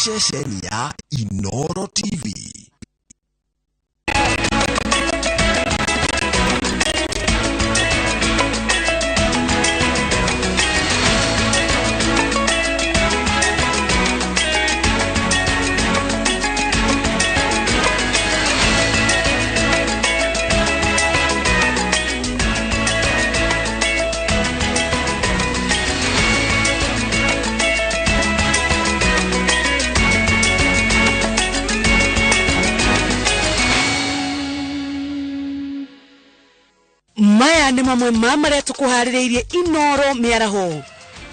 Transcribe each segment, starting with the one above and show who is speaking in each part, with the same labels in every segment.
Speaker 1: Ceceni ya Inoro TV.
Speaker 2: Maya nĩ mamwe ma marĩa tũkũharĩrĩirie Inoro mĩaraho.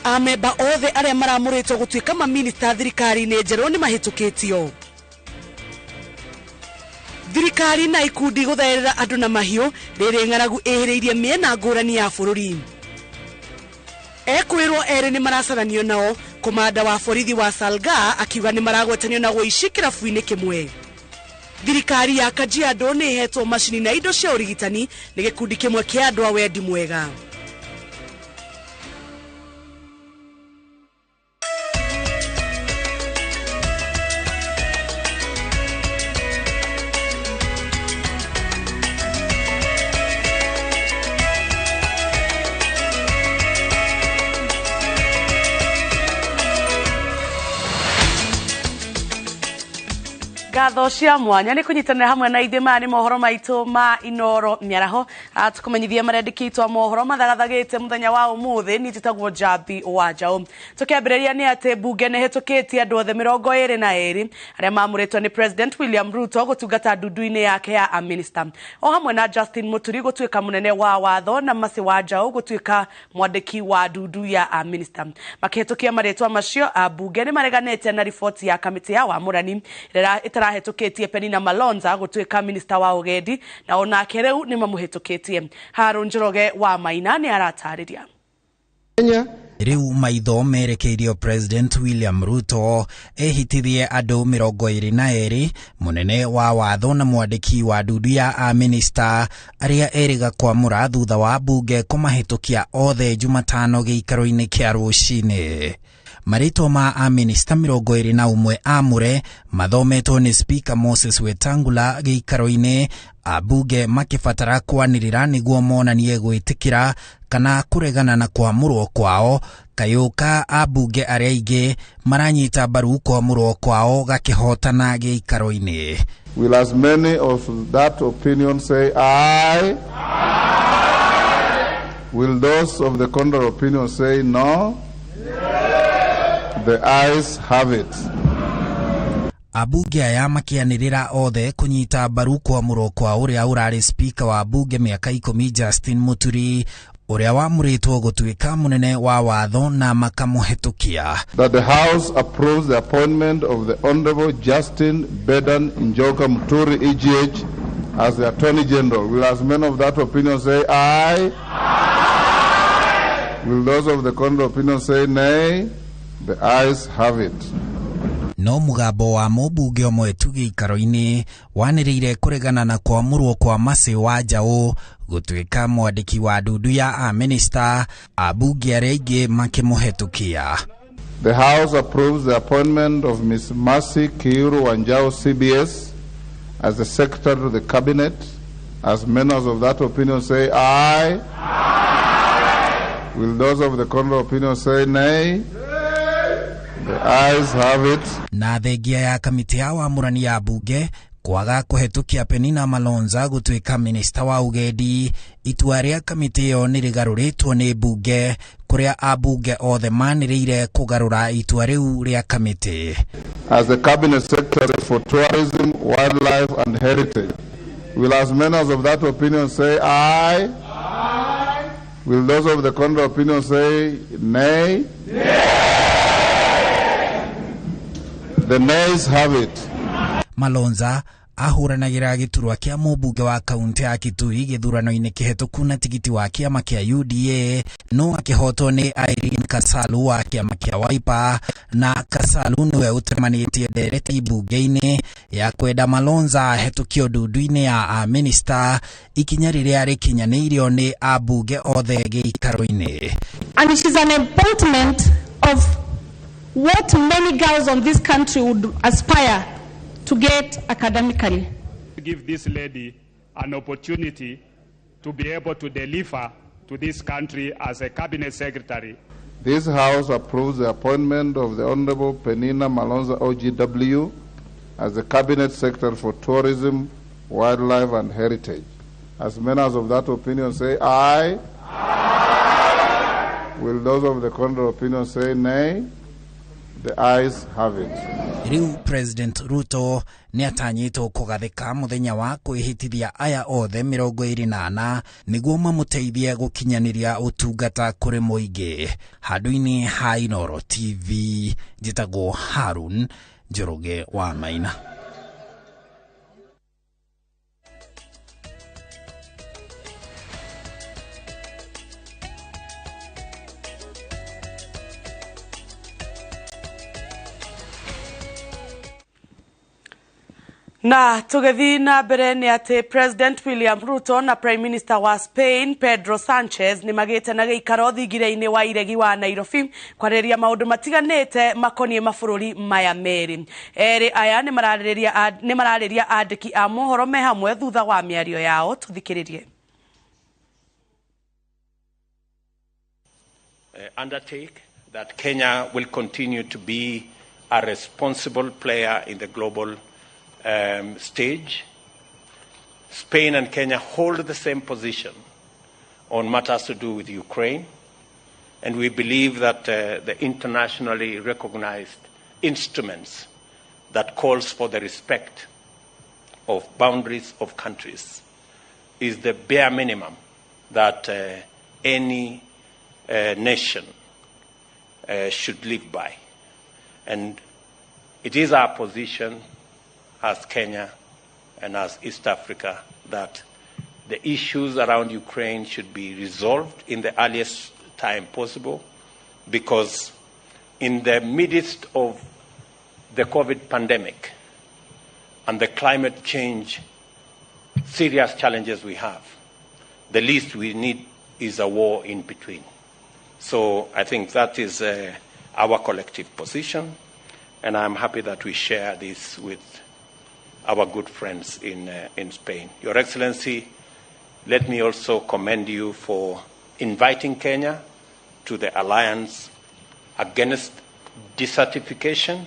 Speaker 2: Amemba othe arĩa maramũrĩtwo gũtuĩka maminista thirikari-inĩ njerũ nĩ mahĩtũkĩtio. Thirikari na ikundi gũtherera andũ na mahiũ rĩrĩ ng'aragu ĩhĩrĩirie mĩena ngũrani ya bũrũri. Ekwĩrwo erĩ nĩ maracaranio nao, komanda wa borithi wa Salga akiuga nĩ maragwatanio na wũici kĩrabu-inĩ kĩmwe. Thirikari ya Kajiado nĩ ĩhetwo macini na indo cia ũrigitani nĩ gĩkundi kĩmwe kĩa andũ a wendi mwega. Ngatho cia mwanya nĩ kũnyitanĩra hamwe na ithuĩ. Maya nĩ mohoro maitũ ma Inoro mĩaraho, tũkũmenyithia marĩa ndĩkĩtwo mohoro mathagathagĩte mũthenya wa ũmũthĩ. Niĩ njĩtagwo Njambi wa Njaũ. Tũkĩambĩrĩria nĩ atĩ mbunge nĩ ĩhĩtũkĩtie andũ othe 22 arĩa mamũrĩtwo nĩ President William Ruto gũtungata ndundu-inĩ yake ya amĩnĩsta, o hamwe na Justin Muturi gũtuĩka mũnene wa watho na Mercy Wanjaũ gũtuĩka mwandĩki wa ndundu ya amĩnĩsta. Makĩhĩtũkia marĩtwa macio, ambunge nĩ mareganĩte na riboti ya kamĩtĩ ya wamũrani ĩrĩa ĩtarahĩtũkĩtie Penina Malonza gũtuĩka minista wa ũgendi, na onake rĩu nĩ mamũhĩtũkĩtie. Harũ Njoroge wa Maina nĩ aratarĩria.
Speaker 3: Rĩu maitho merekeirio President William Ruto ehitithie andũ 22, mũnene wa watho na mwandĩki wa ndundu ya amĩnĩsta, arĩa erĩga kwamũra thutha wa mbunge kũmahĩtũkia othe Jumatano gĩikaro-inĩ kĩa rũcinĩ. Marĩtwa ma amĩnĩsta 21 amũre mathometwo nĩ Speaker Moses Wetangula gĩikaro-inĩ, ambunge makĩbatara kwanĩrĩra nĩguo monanie gwĩtĩkĩra kana kũregana na kwamũrwo kwao. Kayũka ambunge arĩa aingĩ maranyita mbaru kwamũrwo kwao gakĩhotana gĩikaro-inĩ.
Speaker 4: Will as many of that opinion say aye? Will those of the contrary opinion say no? The ayes have it.
Speaker 3: Ambunge aya makĩanĩrĩra othe kũnyita mbaru kwamũrwo kwa ũrĩa ũrarĩ spika wa mbunge mĩaka 10 Justin Muturi, ũrĩa wamũrĩtwo gũtuĩka mũnene wa watho, na makamũhĩtũkia.
Speaker 4: That the House approves the appointment of the Honorable Justin Bedan Njoka Muturi, EGH, as the Attorney General. Will as many of that opinion say aye? Will those of the contrary opinion say nay? The ayes have it.
Speaker 3: No mũgambo wa mũmbunge ũmwe tu gĩikaro-inĩ wanĩrĩire kũregana na kwamũrwo kwa Mercy Wanjaũ gũtuĩka mwandĩki wa ndundu ya amĩnĩsta, ambunge arĩa aingĩ makĩmũhetũkia.
Speaker 4: The House approves the appointment of Ms. Mercy Kiiru Wanjau, CBS, as the Secretary to the Cabinet. As members of that opinion say aye. Will those of the contrary opinion say nay? The ayes have it.
Speaker 3: Na thengia ya kamĩtĩ ya wamũrani ya mbunge kwaga kũhetũkia Penina Malonza gũtuĩka minista wa ũgendi, itua rĩa kamĩtĩ ĩyo nĩ rĩgarũrĩtwo nĩ mbunge, kũrĩa ambunge othe manĩrĩire kũgarũra itua rĩu rĩa kamĩtĩ.
Speaker 4: As the Cabinet Secretary for Tourism, Wildlife and Heritage, will as members of that opinion say aye? Will those of the contrary opinion say nay? The nays have it.
Speaker 3: Malonza ahũranagĩra gĩturwa kĩa mũmbunge wa kaunti ya Kitui gĩthurano-inĩ kĩhetũku na tigiti wa kĩama kĩa UDA, no akĩhotwo nĩ Irene Kasalu wa kĩama kĩa Wiper, na Kasalu nĩwe ũtemanĩtie ndereti mbunge-inĩ ya kwenda Malonza ahetũkio ndundu-inĩ ya amĩnĩsta, ikinya rĩrĩa rĩkinyanĩirio nĩ ambunge othe gĩikaro-inĩ.
Speaker 5: And it is an appointment of what many girls on this country would aspire to get academically.
Speaker 6: Give this lady an opportunity to be able to deliver to this country as a cabinet secretary.
Speaker 4: This House approves the appointment of the Honorable Penina Malonza OGW as the Cabinet Secretary for Tourism, Wildlife and Heritage. As members of that opinion say aye. Aye. Will those of the contrary opinion say nay? The ayes have it.
Speaker 3: Rĩu President Ruto nĩ atanyĩtwo kũgathĩka mũthenya wa kwĩhĩtithia aya othe 24 nĩguo mamũteithie gũkinyanĩria ũtungata kũrĩ mũingĩ. Handũ-inĩ ha Inooro TV, njĩtagwo Harun Njoroge wa Maina.
Speaker 2: Na tũgĩthiĩ na mbere nĩ atĩ President William Ruto na Prime Minister wa Spain Pedro Sanchez nĩ magĩte na gĩikaro thingira-inĩ wa iregi wa Nairobi kwarĩrĩria maũndũ matiganĩte makoniĩ mabũrũri maya merĩ. Erĩ aya nĩ mararĩria andĩki a mohoro me hamwe thutha wa mĩario yao. Tũthikĩrĩrie.
Speaker 7: Undertake that Kenya will continue to be a responsible player in the global stage. Spain and Kenya hold the same position on matters to do with Ukraine, and we believe that the internationally recognized instruments that calls for the respect of boundaries of countries is the bare minimum that any nation should live by. And it is our position as Kenya and as East Africa that the issues around Ukraine should be resolved in the earliest time possible, because in the midst of the COVID pandemic and the climate change serious challenges we have, the least we need is a war in between. So I think that is our collective position, and I'm happy that we share this with our good friends in Spain. Your Excellency, let me also commend you for inviting Kenya to the alliance against desertification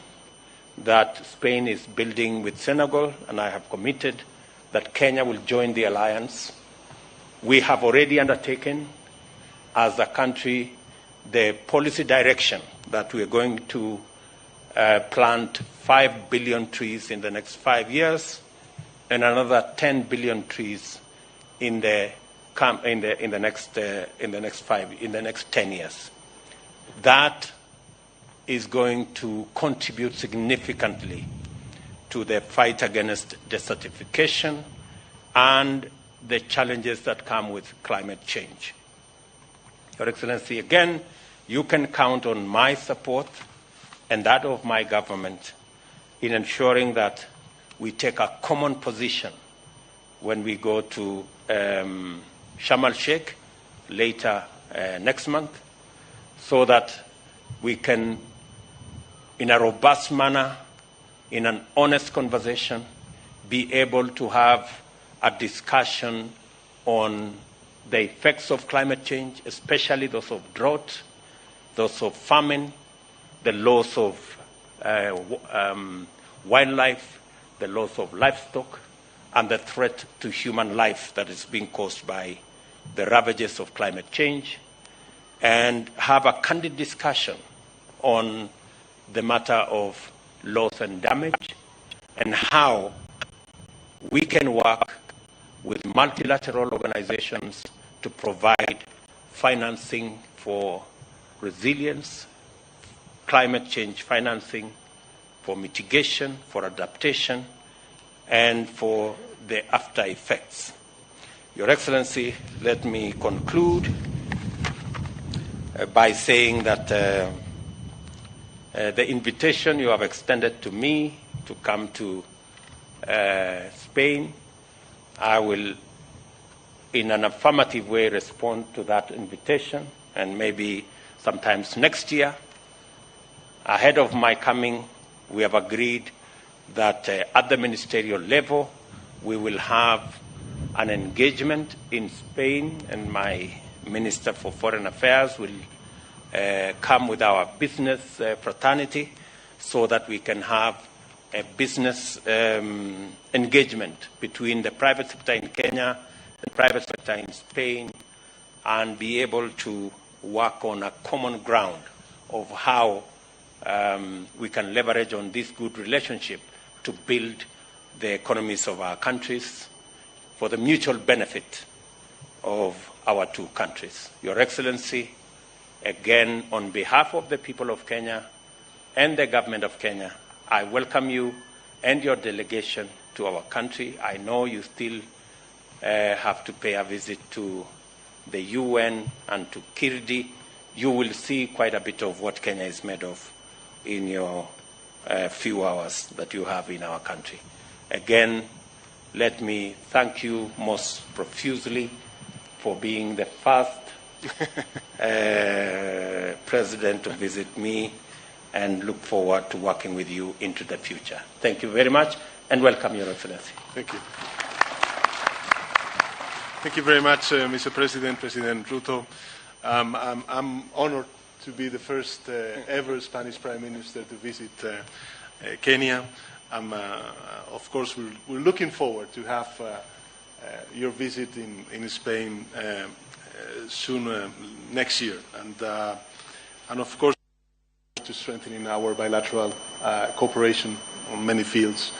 Speaker 7: that Spain is building with Senegal, and I have committed that Kenya will join the alliance. We have already undertaken as a country the policy direction that we are going to plant 5 billion trees in the next 5 years and another 10 billion trees in the next 10 years. That is going to contribute significantly to the fight against desertification and the challenges that come with climate change. Your Excellency, again, you can count on my support and that of my government in ensuring that we take a common position when we go to Sharm el-Sheikh later next month, so that we can, in a robust manner, in an honest conversation, be able to have a discussion on the effects of climate change, especially those of drought, those of famine, the loss of wildlife, the loss of livestock, and the threat to human life that is being caused by the ravages of climate change, and have a candid discussion on the matter of loss and damage and how we can work with multilateral organizations to provide financing for resilience, climate change financing, for mitigation, for adaptation, and for the after effects. Your Excellency, let me conclude by saying that the invitation you have extended to me to come to Spain, I will, in an affirmative way, respond to that invitation, and maybe sometimes next year, Ahead of my coming, we have agreed that at the ministerial level, we will have an engagement in Spain, and my Minister for Foreign Affairs will come with our business fraternity so that we can have a business engagement between the private sector in Kenya, the private sector in Spain, and be able to work on a common ground of how we can leverage on this good relationship to build the economies of our countries for the mutual benefit of our two countries. Your Excellency, again, on behalf of the people of Kenya and the government of Kenya, I welcome you and your delegation to our country. I know you still have to pay a visit to the UN and to Kirdi. You will see quite a bit of what Kenya is made of in your few hours that you have in our country. Again, let me thank you most profusely for being the first president to visit me, and look forward to working with you into the future. Thank you very much, and welcome, Your Excellency.
Speaker 8: Thank you. Thank you very much, Mr. President, President Ruto. I'm honored to be the first ever Spanish Prime Minister to visit Kenya. Of course, we're looking forward to have your visit in Spain soon next year. And of course, to strengthening our bilateral cooperation on many fields,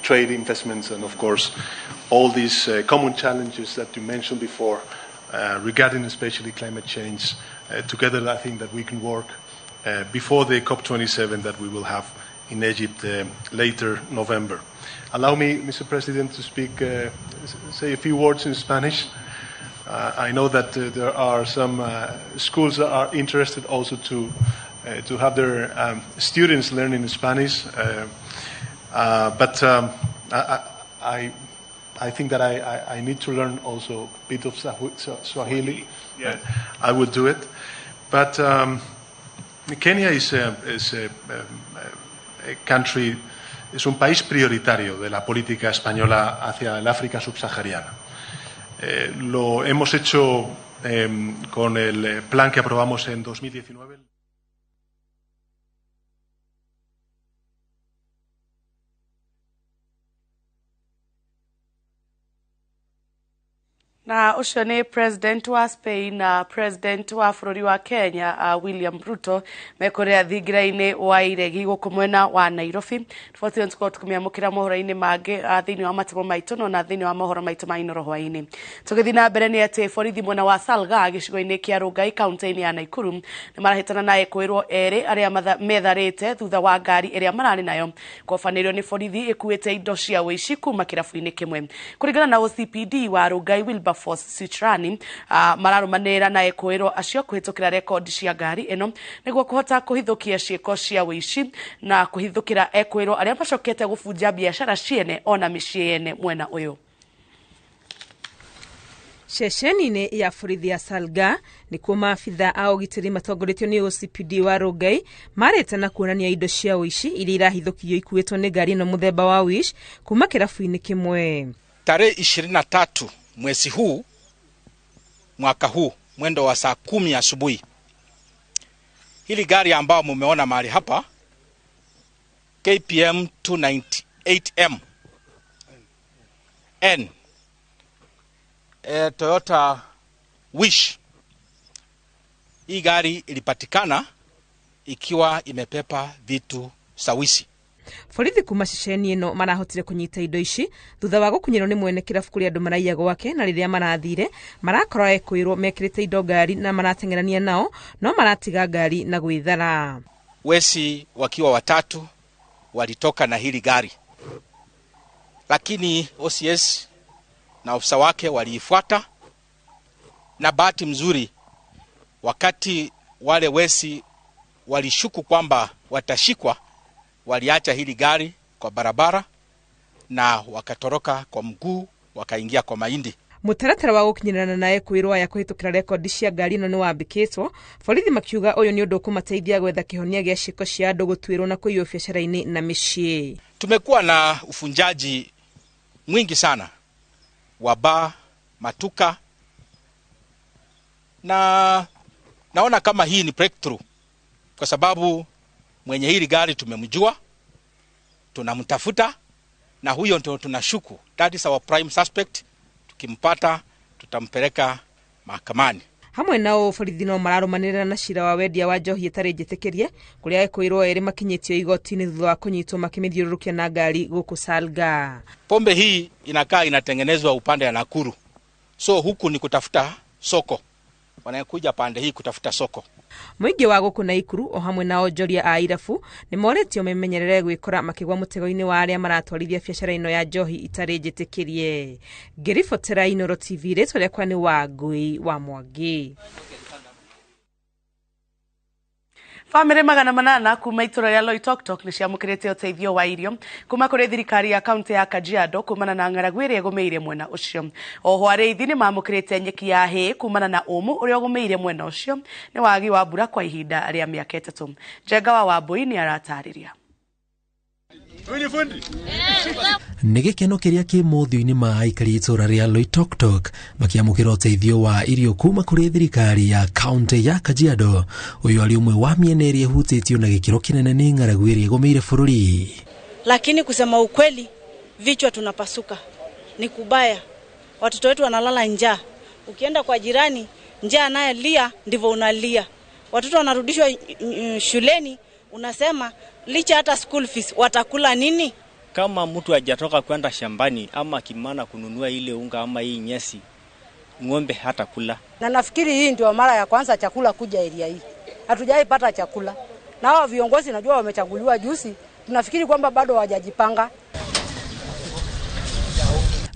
Speaker 8: trade, investments, and of course, all these common challenges that you mentioned before regarding especially climate change. Together, I think that we can work before the COP27 that we will have in Egypt later November. Allow me, Mr. President, to speak, say a few words in Spanish. I know that there are some schools that are interested also to have their students learning Spanish. But I think that I need to learn also a bit of Swahili.
Speaker 6: Yes.
Speaker 8: I will do it. But Kenya is a country, es un país prioritario de la política española hacia el África subsahariana. Lo hemos hecho con el plan que aprobamos en 2019.
Speaker 2: Na ucio ni president wa Spain na president wa bũrũri wa Kenya William Ruto mekũrĩa thingira-inĩ wa iregi gũkũ mwena wa Nairobi. Tũbatiĩ tũkorwo tũkĩmĩamũkĩra mohoro-inĩ mangĩ thĩinĩ wa matemo maitũ no na thĩinĩ wa mohoro maitũ ma Inooro hwaĩ-inĩ. Tũgĩthiĩ na mbere nĩ atĩ borithi mwena wa Salga gĩcigo-inĩ kĩa Rongai kaunti-inĩ ya Nakuru nĩ marahĩtana na ekũĩrwo erĩ arĩa metharĩte thutha wa ngari ĩrĩa mararĩ nayo kũbanĩrio nĩ borithi ĩkuĩte indo cia ũici kuma kĩrabu-inĩ kĩmwe. Kũringana na OCPD wa Rongai Wilberforce Sitrani mararumanĩrĩra na ekũĩrwo acio kũhĩtũkĩra rekondi cia ngari ĩno nĩguo kũhota kũhithũkia ciĩko cia ũici na kũhithũkĩra ekũĩrwo arĩa macokete gũbunja biacara ciene ona mĩciĩ yene mwena ũyũ.
Speaker 9: Ceceni-inĩ ya borithi ya Salga nĩkuo maabitha a ũgitĩri matongoretio nĩ OCPD wa Rongai marĩte na kuonania indo cia ũici iria irahithũkirio ikuĩtwo nĩ ngari ĩno mũthemba wa Wish kuma kĩrabu-inĩ kĩmwe.
Speaker 10: Tarehe 23 mwezi huu mwaka huu mwendo wa saa 10 asubuhi, hili gari ambao mumeona mahali hapa KPM 298M N Toyota Wish, hii gari ilipatikana ikiwa imepepa vitu sawisi.
Speaker 9: Borithi kuma ceceni ĩno marahotire kũnyita indo ici thutha wa gũkunyĩrwo nĩ mwene kĩrabu kũrĩa andũ maraiya gwake, na rĩrĩa marathire marakora ekwĩrwo mekĩrĩte indo ngari na marateng'erania nao no maratiga ngari na gwĩthara.
Speaker 10: Wesi wakiwa watatu walitoka na hili gari, lakini OCS na ofisa wake waliifuata, na bahati mzuri wakati wale wesi walishuku kwamba watashikwa, waliacha hili gari kwa barabara na wakatoroka kwa mguu wakaingia kwa mahindi.
Speaker 9: Mũtaratara wa gũkinyĩrana na ekũĩrwo aya kũhĩtũkĩra rekondi cia ngari ĩno nĩ wambĩkĩtwo, borithi makiuga ũyũ nĩ ũndũ ũkũmateithia gwetha kĩhonia gĩa ciĩko cia andũ gũtuĩrwo na kũiywo biacara-inĩ na mĩciĩ.
Speaker 10: Tumekuwa na ufunjaji mwingi sana wa baa, matuka, na naona kama hii ni breakthrough kwa sababu mwenye hili gari tumemjua, tunamtafuta, na huyo ndio tunashuku. That is our prime suspect. Tukimpata tutampeleka mahakamani.
Speaker 9: Hamwe nao borithi no mararũmanĩrĩra na cira wa wendia wa njohi ĩtarĩ njĩtĩkĩrie kũrĩa ekũĩrwo erĩ makinyĩtio igoti-inĩ thutha wa kũnyitwo makĩmĩthiũrũrũkia na ngari gũkũ Salga.
Speaker 10: Pombe hii inakaa inatengenezwa upande ya Nakuru, so huku ni kutafuta soko, wanakuja pande hii kutafuta soko.
Speaker 9: Mũingĩ wa gũkũ Naikuru o hamwe na onjoria a irabu nĩ morĩtio memenyerere gwĩkora makĩgwa mũtego-inĩ wa arĩa maratwarithia biacara ĩno ya njohi itarĩ njĩtĩkĩrie. Ngĩribotera Inooro TV, rĩtwa rĩakwa nĩ Wangũi wa Mwangi.
Speaker 2: Bamĩrĩ 800 kuma itũra rĩa Loitoktok nĩ ciamũkĩrĩte ũteithio wa irio kuma kũrĩ thirikari ya kaunti ya Kajiado kumana na ng'aragu ĩrĩa ĩgũmĩire mwena ũcio. Oho arĩithi nĩ mamũkĩrĩte nyeki ya hay kumana na ũmũ ũrĩa ũgũmĩire mwena ũcio nĩ wagi wa mbura kwa ihinda rĩa mĩaka 3. Njenga wa Wambui nĩ aratarĩria.
Speaker 11: Nĩ gĩkeno kĩrĩa kĩ mothiũ-inĩ ma aikari itũra rĩa Loitoktok makĩamũkĩra ũteithio wa irio kuma kũrĩ thirikari ya kaunti ya Kajiado. Ũyũ arĩ ũmwe wa mĩena ĩrĩa ĩhutĩtio na gĩkĩro kĩnene nĩ ng'aragu ĩrĩa ĩgũmĩire bũrũri.
Speaker 12: Lakini kusema ukweli, vichwa tunapasuka, ni kubaya. Watoto wetu wanalala njaa. Ukienda kwa jirani, njaa anayelia ndivyo unalia. Watoto wanarudishwa shuleni, unasema licha hata school fees watakula nini?
Speaker 13: Kama mtu hajatoka kwenda shambani ama kimana kununua ile unga ama hii nyasi, ng'ombe hata kula.
Speaker 14: Na nafikiri hii ndio mara ya kwanza chakula kuja area hii. Hatujaipata chakula. Na hao viongozi najua wamechaguliwa juzi, tunafikiri kwamba bado hawajajipanga.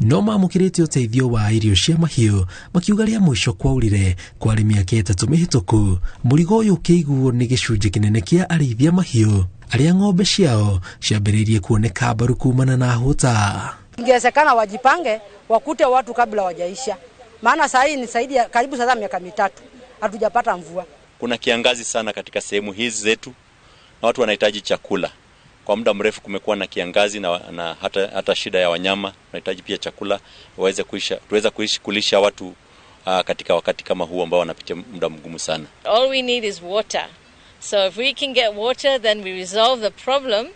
Speaker 11: No mamũkĩrĩte ũteithio wa irio cia mahiũ makiuga rĩa mũico kwaurire kwarĩ mĩaka 3 mĩhĩtũku. Mũrigo ũyũ ũkĩiguo nĩ gĩcunjĩ kĩnene kĩa arĩithia mahiũ arĩa ng'ombe ciao ciambĩrĩirie kuoneka mbaru kumana na hũta.
Speaker 14: Ingewezekana wajipange wakute watu kabla wajaisha, maana saa hii ni zaidi ya karibu sasa miaka 3 hatujapata mvua.
Speaker 15: Kuna kiangazi sana katika sehemu hizi zetu na watu wanahitaji chakula. Kwa muda mrefu kumekuwa na kiangazi na hata shida ya wanyama, wanahitaji pia chakula waweze kuisha, tuweza kuishi kulisha watu katika wakati kama huu ambao wanapitia muda mgumu sana.
Speaker 16: All we need is water. So if we can get water, then we resolve the problem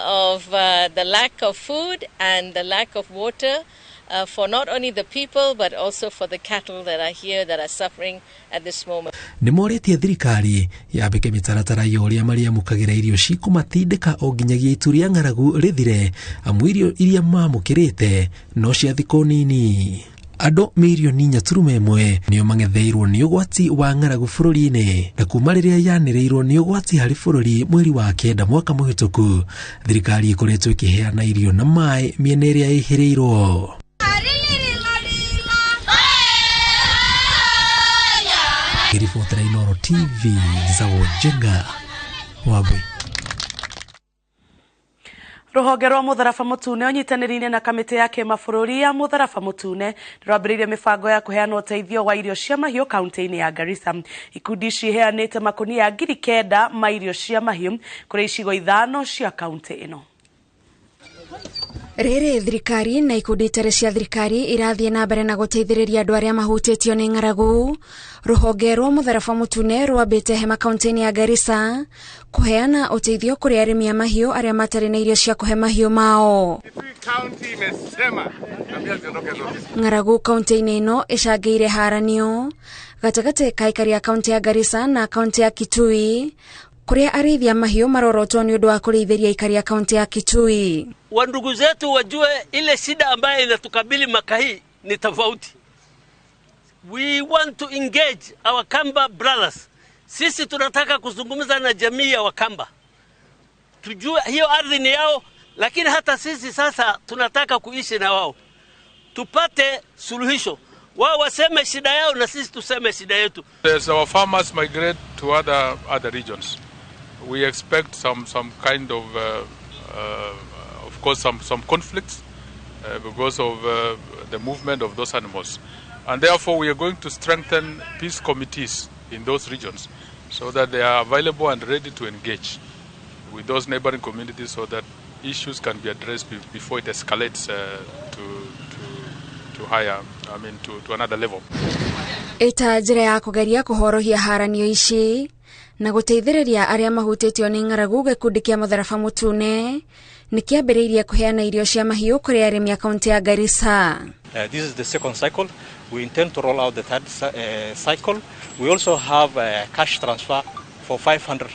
Speaker 16: of the lack of food and the lack of water for not only the people but also for the cattle that are here that are suffering at this moment.
Speaker 11: Nĩ morĩtie thirikari yambĩke mĩtaratara ya ũrĩa marĩamũkagĩra irio cikũmatindĩka o nginyagia itu rĩa ng'aragu rĩthire, amu irio iria mamũkĩrĩte no cia thikũ nini. Andũ mirioni 4.1 nĩo mang'etheirwo nĩ ũgwati wa ng'aragu bũrũri-inĩ, na kuma rĩrĩa yanĩrĩirwo nĩ ũgwati harĩ bũrũri mweri wa 9 mwaka mũhĩtũku, thirikari ĩkoretwo ĩkĩheana irio na maĩ mĩena ĩrĩa ĩhĩrĩirwo. Ngĩribotera Inooro TV, Nzawo Njenga Wambui.
Speaker 2: Rũhonge rwa Mũtharaba Mũtune ũnyitanĩrĩire na kamĩtĩ ya kĩmabũrũri ya Mũtharaba Mũtune rwambĩrĩirie mĩbango ya kũheana ũteithio wa irio cia mahiũ kaunti-inĩ ya Garissa. Ikundi ici iheanĩte makũnia 9,000 ma irio cia mahiũ kũrĩ icigo 5 cia kaunti ĩno.
Speaker 17: Rĩrĩ thirikari na ikundi itarĩ cia thirikari irathiĩ na mbere na gũteithĩrĩria andũ arĩa mahutĩtio nĩ ng'aragu. Rũhonge rwa Mũtharaba Mũtune rwambĩte hema kaunti-inĩ ya Garissa kũheana ũteithio kũrĩ arĩmi a mahiũ arĩa matarĩ na irio cia kũhe mahiũ mao. Ng'aragu kaunti-inĩ ĩno ĩcangĩire haranio gatagatĩ ka aikari a kaunti ya Garissa na kaunti ya Kitui, kũrĩa arĩithia mahiũ marorotwo nĩ ũndũ wa kũrĩithĩria aikari a kaunti ya Kitui.
Speaker 18: Wandugu zetu wajue ile shida ambayo inatukabili maka hii ni tofauti. We want to engage our Kamba brothers. Sisi tunataka kuzungumza na jamii ya Wakamba, tujue hiyo ardhi ni yao, lakini hata sisi sasa tunataka kuishi na wao, tupate suluhisho. Wao waseme shida yao na sisi tuseme shida yetu.
Speaker 19: As our farmers migrate to other regions, we expect some kind of course some conflicts, because of the movement of those animals. And therefore we are going to strengthen peace committees in those regions so that they are available and ready to engage with those neighboring communities so that issues can be addressed before it escalates to higher, I mean to another level.
Speaker 17: Ĩta njĩra ya kũgeria kũhorohia haranio ici na gũteithĩrĩria arĩa mahutĩtio nĩ ng'aragu, gĩkundi kĩa Mũtharaba Mũtune nĩ kĩambĩrĩirie kũheana irio cia mahiũ kũrĩ arĩmi a kaunti ya Garissa.
Speaker 20: This is the second cycle. We intend to roll out the third cycle. We also have a cash transfer for 500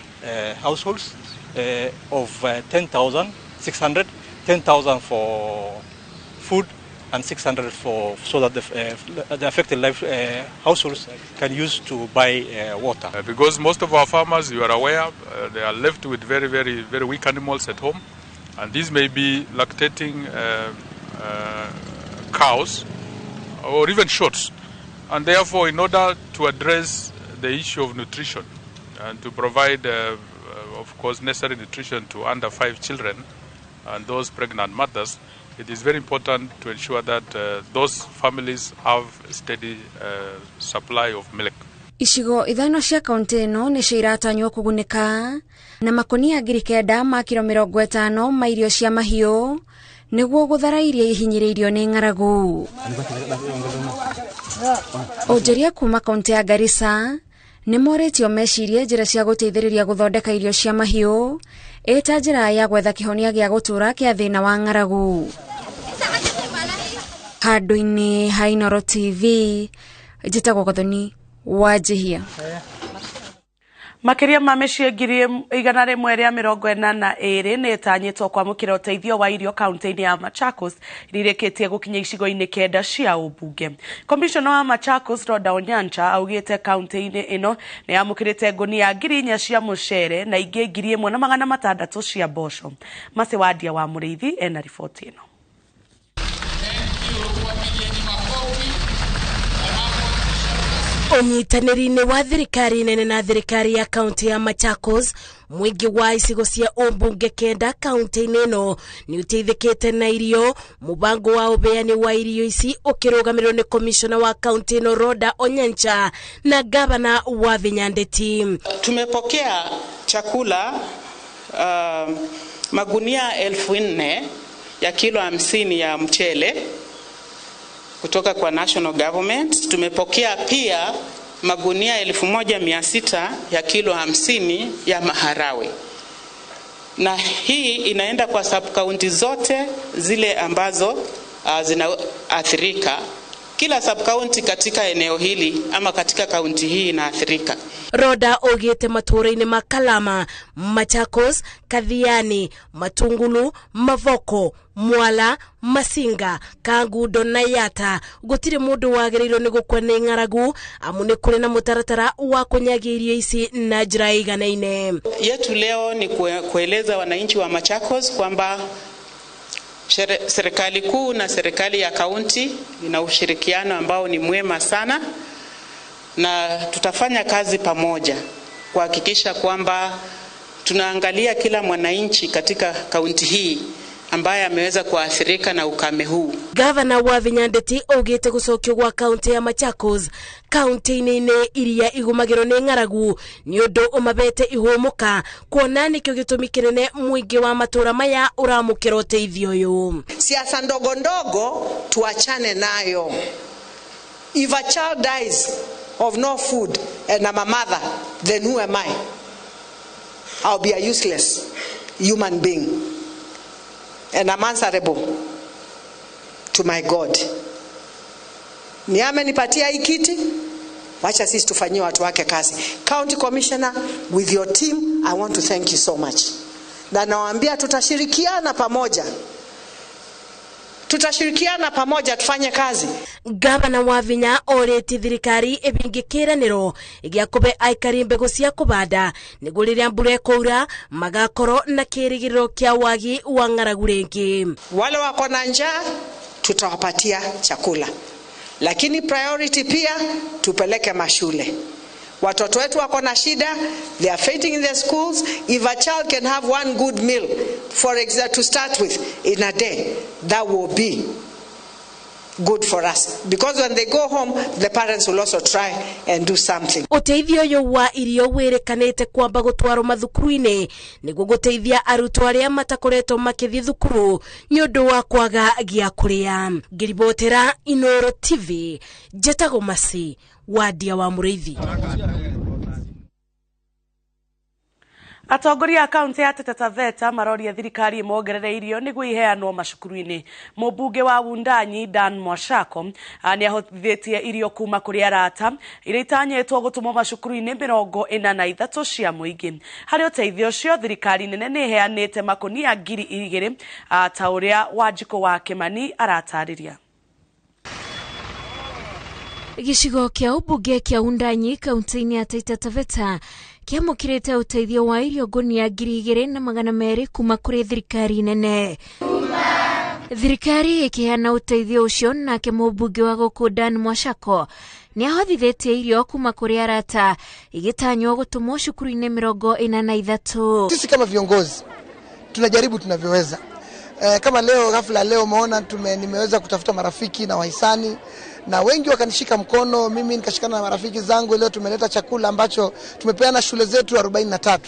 Speaker 20: households of 10,600, 10,000 for food and 600 for so that the affected life households can use to buy water.
Speaker 19: Because most of our farmers, you are aware, they are left with very, very, very weak animals at home, and these may be lactating cows or even shoats, and therefore in order to address the issue of nutrition and to provide of course necessary nutrition to under 5 children and those pregnant mothers, it is very important to ensure that those families have a steady supply of milk.
Speaker 17: Icigo 5 cia kaunti ĩno nĩcio iratanywo kũgunĩka na makonia 9,000 ma kiro 50 ma irio cia mahiũ nĩguo gũthara iria ihinyĩrĩirio nĩ ng'aragu. Onjoria kuma kaunti ya Garissa nĩ morĩtio mecirie njĩra cia gũteithĩrĩria gũthondeka irio cia mahiũ ĩta njĩra ya gwetha kĩhonia gĩa gũtũra kĩa thĩna wa ng'aragu. Handũ-inĩ ha Inooro TV, njĩtagwo Gathoni Wanjihia.
Speaker 2: Makĩria ma mĩciĩ 142 nĩ ĩtanyĩtwo kwamũkĩra ũteithio wa irio kaunti-inĩ ya Machakos iria irĩkĩtie gũkinya icigo-inĩ 9 cia ũmbunge. Komishona wa Machakos Roda Onyancha augĩte kaunti-inĩ ĩno nĩ yamũkĩrĩte ngũnia 4,000 cia mũcere na ingĩ 1,600 cia mboco. Masi Wandia wa Mũrĩithi ena riboti ĩno.
Speaker 21: Ũnyitanĩri-inĩ wa thirikari nene na thirikari ya kaunti ya Machakos, mũingĩ wa icigo cia ũmbunge 9 kaunti-inĩ ĩno nĩ ũteithĩkĩte na irio. Mũbango wa ũbeani wa irio ici ũkĩrũgamĩrĩrwo nĩ komishona wa kaunti ĩno Roda Onyancha na gavana wa Vinyandeti.
Speaker 22: Tumepokea chakula magunia 4,000 ya kilo 50 ya mchele kutoka kwa national government. Tumepokea pia magunia 1,600 ya kilo 50 ya maharawe, na hii inaenda kwa sub county zote zile ambazo zinaathirika. Kila sub county katika eneo hili ama katika kaunti hii inaathirika.
Speaker 21: Roda ogete matũũra-inĩ ma Kalama, Machakos, Kathiani, Matungulu, Mavoko, Mwala, Masinga, Kangundo na Yata gũtirĩ mũndũ wagĩrĩirwo nĩ gũkua nĩ ng'aragu amu nĩ kũrĩ na mũtaratara wa kũnyagia irio ici na njĩra ĩiganaine.
Speaker 22: Yetu leo ni kueleza wananchi wa Machakos kwamba serikali kuu na serikali ya kaunti ina ushirikiano ambao ni mwema sana, na tutafanya kazi pamoja kuhakikisha kwamba tunaangalia kila mwananchi katika kaunti hii ambaye ameweza kuathirika na ukame huu.
Speaker 21: Gavana wa Vinyandeti augite gucokio gwa kaunti ya Machakos kaunti-inĩ iria igumagĩrwo nĩ ng'aragu nĩ ũndũ ũmabete ihũmũka kuona nĩkĩo gĩtũmi kĩnene mũingĩ wa matũra maya ũramũkĩra ũteithio ũyũ.
Speaker 23: Siasa ndogo ndogo tuachane nayo. If a child dies of no food and I'm a mother, then who am I? I'll be a useless human being. And I'm answerable to my God. Ni amenipatia hii kiti, wacha sisi tufanyie watu wake kazi. County Commissioner, with your team, I want to thank you so much. Na nawaambia tutashirikiana pamoja. Tutashirikiana pamoja tufanye kazi.
Speaker 21: Gavana wa Vinya oreti thirikari ibingi kiraniro gĩa kũbe aikari mbegũ cia kũbanda nĩguo rĩrĩa mbura ĩkũura magakorwo na kĩrĩgĩrĩro kĩa wagi wa ng'aragu rĩngĩ.
Speaker 23: Wale wako na njaa tutawapatia chakula, lakini priority pia tupeleke mashule. Watoto wetu wako na shida, they are fainting in the schools. If a child can have one good meal, for example, to start with, in a day, that will be good for us. Because when they go home, the parents will also try and do something.
Speaker 21: Ũteithio ũyũ wa irio wĩrĩkanĩte kwamba gũtwarwo mathukuru-inĩ nĩguo gũteithia arutwo arĩa matakoretwo makĩthiĩ thukuru nĩ ũndũ wa kwaga gĩa kũrĩa. Ngĩribotera Inooro TV, njetagwo Masi Wadia wa Mũrĩithi.
Speaker 2: Atongoria a kaunti ya Taita Taveta maroria thirikari ĩmongerere irio nĩguo iheanwo macukuru-inĩ. Mũmbunge wa Wundanyi Dan Mwashako nĩ ahotithĩtie irio kuma kũrĩ arata iria itanyĩtwo gũtũmwo macukuru-inĩ 43 cia mũingĩ. Harĩ ũteithio ũcio thirikari nene nĩ ĩheanĩte makũnia 2,000 ta ũrĩa Wanjikũ wa Kĩmani aratarĩria.
Speaker 17: Gĩcigo kĩa ũmbunge kĩa Wundanyi kaunti-inĩ ya Taita Taveta kĩamũkĩrĩte ũteithio wa irio ngũnia 2,200 kuma kũrĩ thirikari nene. Thirikari ĩkĩheana ũteithio ũcio, nake mũmbunge wa gũkũ Dan Mwashako nĩ ahothithĩtie irio kuma kũrĩ arata igĩtanywo gũtũmwo cukuru-inĩ 43.
Speaker 1: Sisi kama viongozi tunajaribu tunavyoweza. Kama leo ghafla leo umeona nimeweza kutafuta marafiki na wahisani na wengi wakanishika mkono, mimi nikashikana na marafiki zangu. Leo tumeleta chakula ambacho tumepeana shule zetu 43,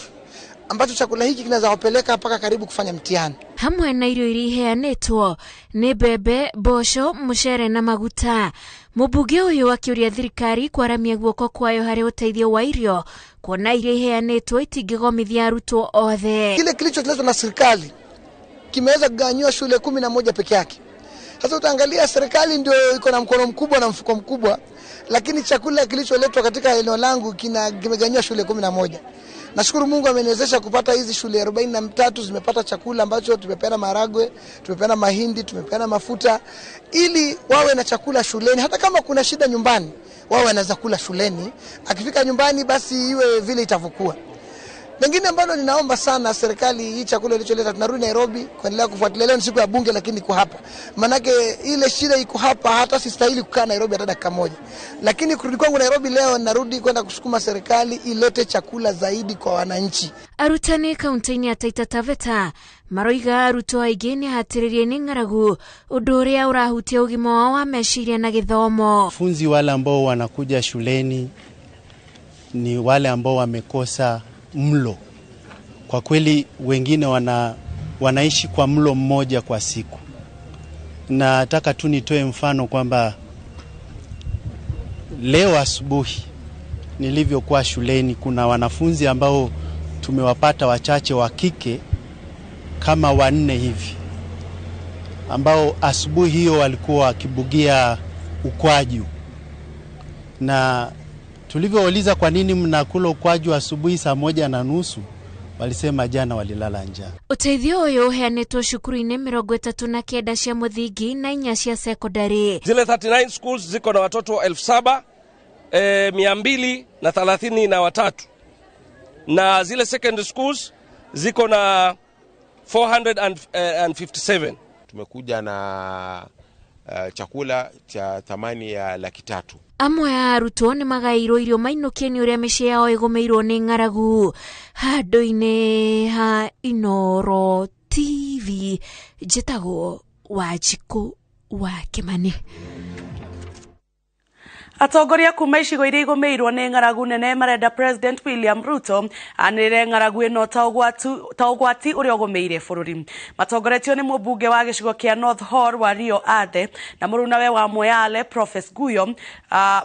Speaker 1: ambacho chakula hiki kinaweza wapeleka mpaka karibu kufanya mtihani.
Speaker 17: Hamwe na irio iria iheanĩtwo nĩ mbembe, mboco, mũcere na maguta. Mũmbunge ũyũ akĩũria thirikari kwaramia guoko kwayo harĩ ũteithio wa irio, kuona iria iheanĩtwo itingĩgomithia arutwo othe.
Speaker 1: Kile kilicholetwa na serikali kimeweza kugawanyiwa shule 11 peke yake. Sasa utaangalia serikali ndio iko na mkono mkubwa na mfuko mkubwa, lakini chakula kilicholetwa katika eneo langu kimegawanywa shule 11. Nashukuru Mungu ameniwezesha kupata hizi shule 43 zimepata chakula ambacho tumepeana maharagwe, tumepeana mahindi, tumepeana mafuta ili wawe na chakula shuleni. Hata kama kuna shida nyumbani, wawe wanaweza kula shuleni. Akifika nyumbani basi iwe vile itavyokuwa. Lengine ambalo ninaomba sana serikali, hii chakula ilicholeta, tunarudi Nairobi kuendelea kufuatilia. Leo ni siku ya bunge lakini iko hapa. Manake ile shida iko hapa, hata sistahili kukaa Nairobi hata dakika moja. Lakini kurudi kwangu Nairobi leo narudi kwenda kusukuma serikali ilete chakula zaidi kwa wananchi.
Speaker 17: Arutani kaunti-inĩ ya Taita Taveta maroiga arutwo aingĩ nĩ hatĩrĩrie nĩ ng'aragu, ũndũ ũrĩa ũrahutia ũgima wao wa meciria na gĩthomo.
Speaker 4: Wanafunzi wale ambao wanakuja shuleni ni wale ambao wamekosa mlo. Kwa kweli wengine wanaishi kwa mlo mmoja kwa siku. Nataka tu nitoe mfano kwamba leo asubuhi nilivyokuwa shuleni kuna wanafunzi ambao tumewapata wachache wa kike kama 4 hivi, ambao asubuhi hiyo walikuwa wakibugia ukwaju. Na tulivyouliza kwa nini mnakula ukwaju asubuhi 1:30, walisema jana walilala njaa.
Speaker 17: Ũteithio ũyũ ũheanĩtwo cukuru-inĩ 39 cia mũthingi na 4 cia sekondari.
Speaker 5: Zile 39 schools ziko na watoto 7,233, na zile secondary schools ziko na 457.
Speaker 24: Tumekuja na chakula cha thamani ya 300,000.
Speaker 17: Amwe a arutwo nĩ magaĩirwo irio mainũkie nĩ ũrĩa mĩciĩ yao ĩgũmĩirwo nĩ ng'aragu. Handũ-inĩ ha Inooro TV, njĩtagwo Wanjikũ wa Kĩmani.
Speaker 2: Atongoria kuma icigo iria igũmĩirwo nĩ ng'aragu nene marenda President William Ruto anĩrĩre ng'aragu ĩno ta ũgwati ũrĩa ũgũmĩire bũrũri. Matongoretio nĩ mũmbunge wa gĩcigo kĩa North Hall wa Rio Ade na mũrunawe wa Moyale Professor Guyo,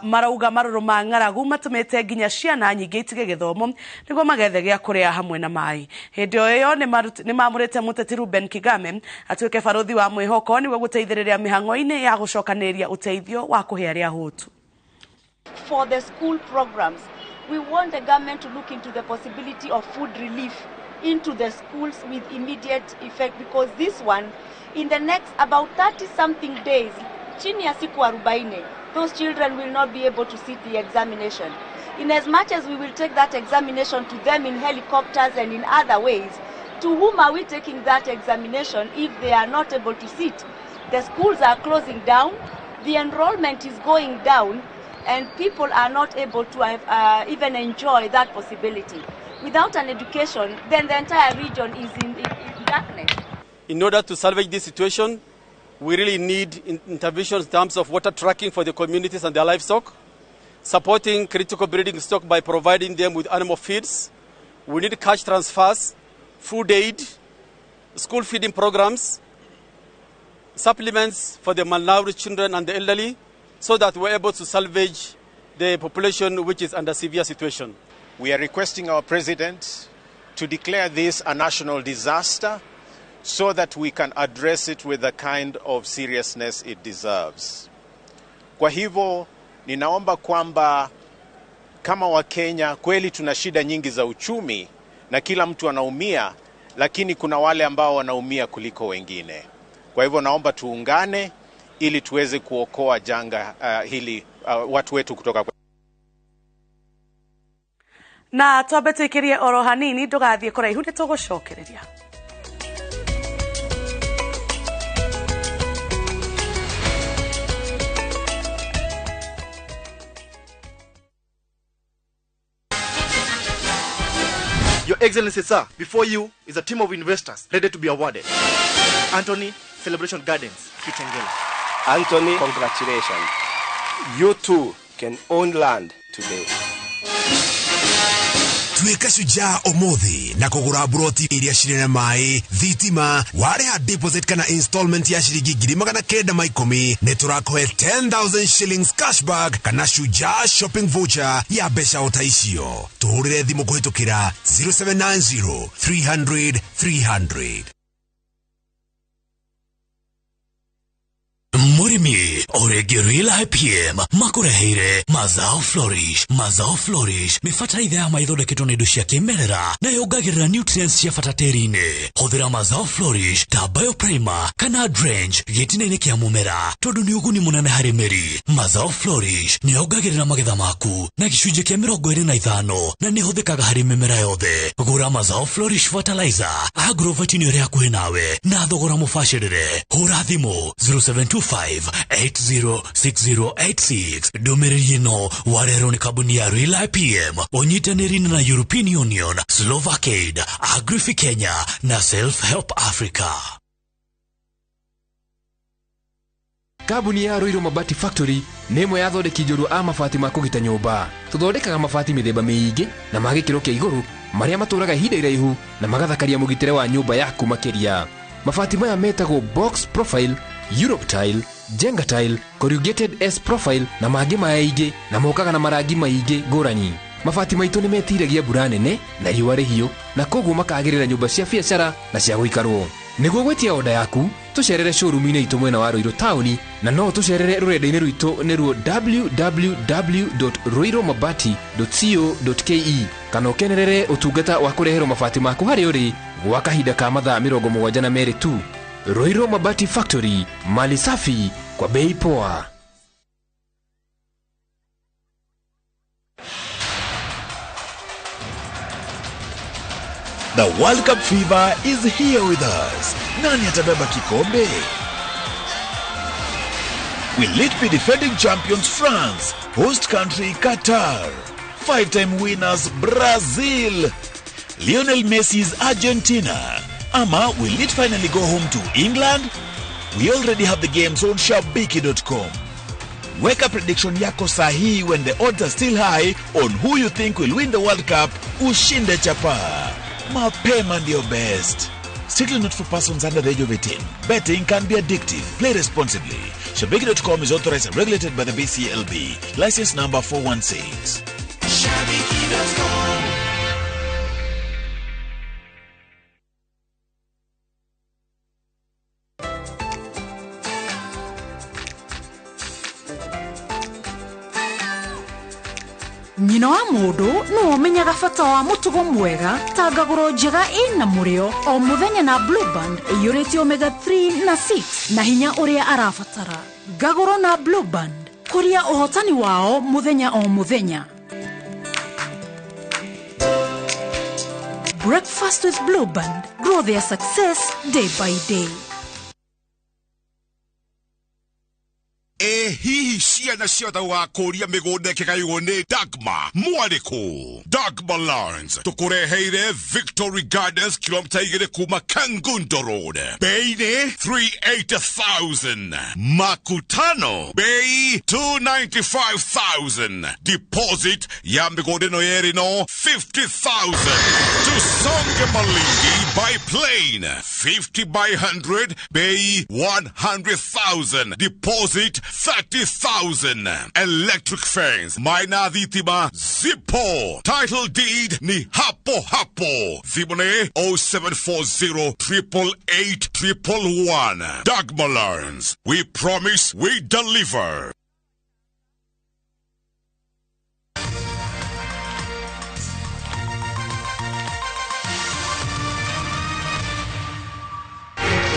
Speaker 2: marauga marũrũ ma ng'aragu matũmĩte nginya ciana nyingĩ itige gĩthomo nĩguo magethe gĩa kũrĩa hamwe na maĩ. Hĩndĩ o ĩyo nĩ maamũrĩte mũteti Ruben Kigame atuĩke barũthi wa mwĩhoko nĩguo gũteithĩrĩria mĩhang'o-inĩ ya gũcokanĩrĩria ũteithio wa kũhe arĩa ahũtu.
Speaker 25: For the school programs, we want the government to look into the possibility of food relief into the schools with immediate effect, because this one, in the next about 30-something days, chini ya siku 40, those children will not be able to sit the examination. In as much as we will take that examination to them in helicopters and in other ways, to whom are we taking that examination if they are not able to sit? The schools are closing down, the enrollment is going down. And people are not able to even enjoy that possibility. Without an education, then the entire region is in darkness.
Speaker 3: In order to salvage this situation, we really need interventions in terms of water tracking for the communities and their livestock, supporting critical breeding stock by providing them with animal feeds. We need cash transfers, food aid, school feeding programs, supplements for the malnourished children and the elderly, so that we're able to salvage the population which is under severe situation.
Speaker 6: We are requesting our president to declare this a national disaster so that we can address it with the kind of seriousness it deserves. Kwa hivyo ninaomba kwamba kama Wakenya kweli tuna shida nyingi za uchumi na kila mtu anaumia, lakini kuna wale ambao wanaumia kuliko wengine. Kwa hivyo naomba tuungane ili tuweze kuokoa janga hili watu wetu kutoka
Speaker 2: na twambe twikirie oro hanini ndugathie kuraihu ni tugucokereria.
Speaker 7: Your Excellency, sir, before you is a team of investors ready to be awarded. Anthony, Celebration Gardens, Kitengela.
Speaker 8: Anthony, congratulations. You too can own land today.
Speaker 10: Tuĩka shujaa ũmũthĩ na kũgũra buroti iria cirĩ na maĩ, thitima, warĩha deposit kana installment ya ciringi 910,000 nĩ tũrakũhe 10,000 shillings cashback kana shujaa shopping voucher ya mbeca o ta icio. Tũhũrĩre thimũ kũhĩtũkĩra 0790 300 300.
Speaker 26: Murimi orege Real IPM makureheire Mazao Flourish. Mazao Flourish ni fertilizer ya maithondeketwo na indo cia kĩmerera na yongagĩrĩra nutrients cia bata tĩri-inĩ. Hũthĩra Mazao Flourish ta bioprimer kana drench gĩtina-inĩ kĩa mũmera tondũ nĩ ũguni mũnene harĩ mĩri. Mazao Flourish nĩ yongagĩrĩra magetha maku na gĩcunjĩ kĩa 25 na nĩ ĩhũthĩkaga harĩ mĩmera yothe. Gũra Mazao Flourish fertilizer agrovet-inĩ ĩrĩa hakuhĩ nawe na thogora mũbacĩrĩre. Hũra thimũ 0725 806086. Ndũmĩrĩri ĩno warehwo nĩ kambuni ya Real IPM ũnyitanĩri na European Union, Slovakaid, Agrifi Kenya na Self Help Africa.
Speaker 27: Kambuni ya Ruiru Mabati Factory nĩ ĩmwe ya athondeki njorua a mabati ma kũgita nyũmba. Tũthondekaga mabati mĩthemba mĩingĩ na ma gĩkĩro kĩa igũrũ marĩa matũraga ihinda iraihu na magathakaria mũgitĩre wa nyũmba yaku makĩria. Mabati maya metagwo box profile, Europe tile, Jenga tile, corrugated S profile na mangĩ maingĩ na mokaga na marangi maingĩ ngũrani. Mabati maitũ nĩ metiragia mbura nene na riũa rĩhiũ na koguo makagĩrĩra nyũmba cia biacara na cia gũikarwo. Nĩguo gwĩtia oda yaku tũcerere showroom-inĩ itũ mwena wa Ruiru taũni na no tũcerere rũrenda-inĩ rwitũ nĩruo www.ruirumabati.co.ke kana ũkenerere ũtungata wa kũreherwo mabati maku harĩa ũrĩ gwa kahinda ka mathaa 72 tu. Ruiru Mabati Factory, mali safi kwa bei poa.
Speaker 28: The World Cup fever is here with us. Nani atabeba kikombe? Will it be defending champions France, host country Qatar, five-time winners Brazil, Lionel Messi's Argentina? Ama, will it finally go home to England? We already have the games on Shabiki.com. Weka prediction yako sahihi when the odds are still high on who you think will win the World Cup. Ushinde chapa. Mapema ndio best. Strictly not for persons under the age of 18. Betting can be addictive. Play responsibly. Shabiki.com is authorized and regulated by the BCLB. License number 416.
Speaker 29: Shabiki.com.
Speaker 30: Nyina wa mũndũ nĩwe ũmenyaga bata wa mũtugo mwega ta ngagũro njega ĩna mũrĩo o mũthenya na Blue Band ĩiyũrĩte omega 3 na 6 na hinya ũrĩa arabatara. Ngagũro na Blue Band kũria ũhotani wao mũthenya o mũthenya. Breakfast with Blue Band. Grow their success day by day.
Speaker 9: Ĩ hihi ciana ciothe gũgakũria mĩgũnda ĩkĩgaywo nĩ Dagma mwarĩkũ? Dagma Lands tũkũreheire Victory Gardens, kilomita 2 kuma Kangundo Road, bei nĩ 380,000, Makutano bei 295,000, deposit ya mĩgũnda ĩno yerĩ no 50,000. Tusonge Malindi by plane, 50 by 100, bei 100,000, deposit 30,000. Electric fence, maina thitima zipo, title deed ni hapo hapo. Thimũ nĩ 0740 888 111. Dagma Lands, we promise, we deliver.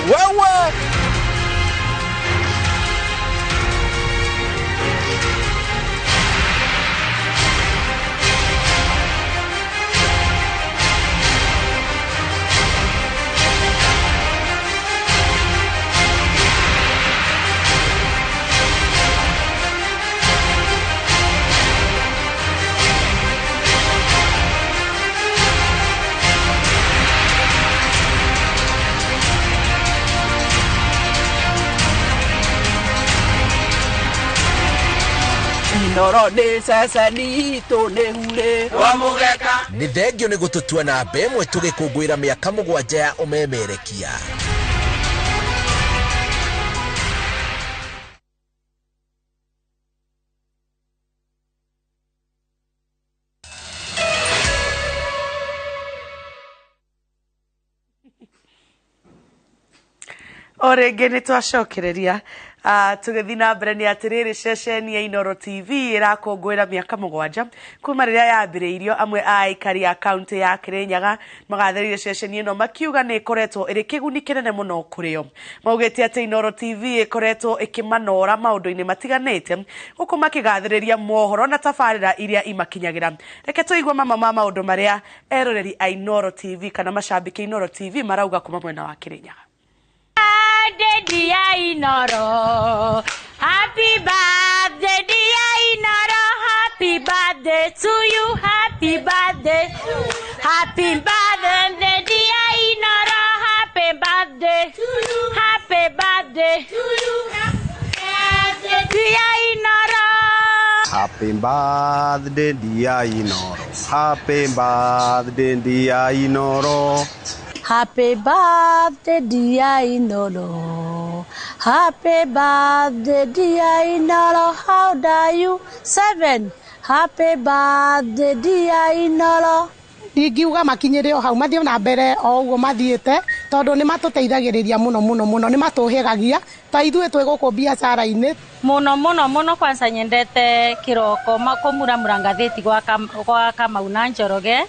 Speaker 8: Wewe.
Speaker 11: Inoro nĩ ceceni itũ nĩ hurĩ
Speaker 12: wa mũgeka. Nĩ thengio nĩ gũtũtua namba ĩmwe tũgĩkũngũĩra mĩaka 7 ya ũmemerekia.
Speaker 2: O rĩngĩ nĩ twacokereria tũgĩthiĩ na mbere nĩ atĩrĩrĩ, ceceni ya Inoro TV ĩrakũngũĩra mĩaka 7 kuma rĩrĩa yambĩrĩirio. Amwe a aikari a kaunti ya Kirinyaga magathĩrĩirie ceceni ĩno makiuga nĩ ĩkoretwo ĩrĩ kĩguni kĩnene mũno kũrĩ o. Maugĩte atĩ Inoro TV ĩkoretwo ĩkĩmanora maũndũ-inĩ matiganĩte, gũkũ makĩgathĩrĩria mohoro na tabarĩra iria imakinyagĩra. Reke tũigue mamwe ma maũndũ marĩa eroreri a Inoro TV kana macambĩki a Inoro TV marauga kuma mwena wa Kirinyaga.
Speaker 13: Birthday dear Inoro, happy birthday dear Inoro, happy birthday to you, happy birthday, happy birthday dear Inoro, happy birthday to you, happy birthday to you, happy birthday dear Inoro.
Speaker 8: Happy birthday dear Inoro, happy birthday dear Inoro.
Speaker 14: Happy birthday dear Inoro, happy birthday dear Inoro, how old are you? 7. Happy birthday dear Inoro.
Speaker 15: Ndingiuga makinyĩre o hau, mathiĩ na mbere o ũguo mathiĩte, tondũ nĩ matũteithagĩrĩria mũno mũno mũno, nĩ matũhĩgagia ta ithuĩ twĩ gũkũ biacara-inĩ
Speaker 16: mũno mũno mũno. Kwanza nyendete kĩroko kũmuramura ngathĩti gwa Kamau na Njoroge.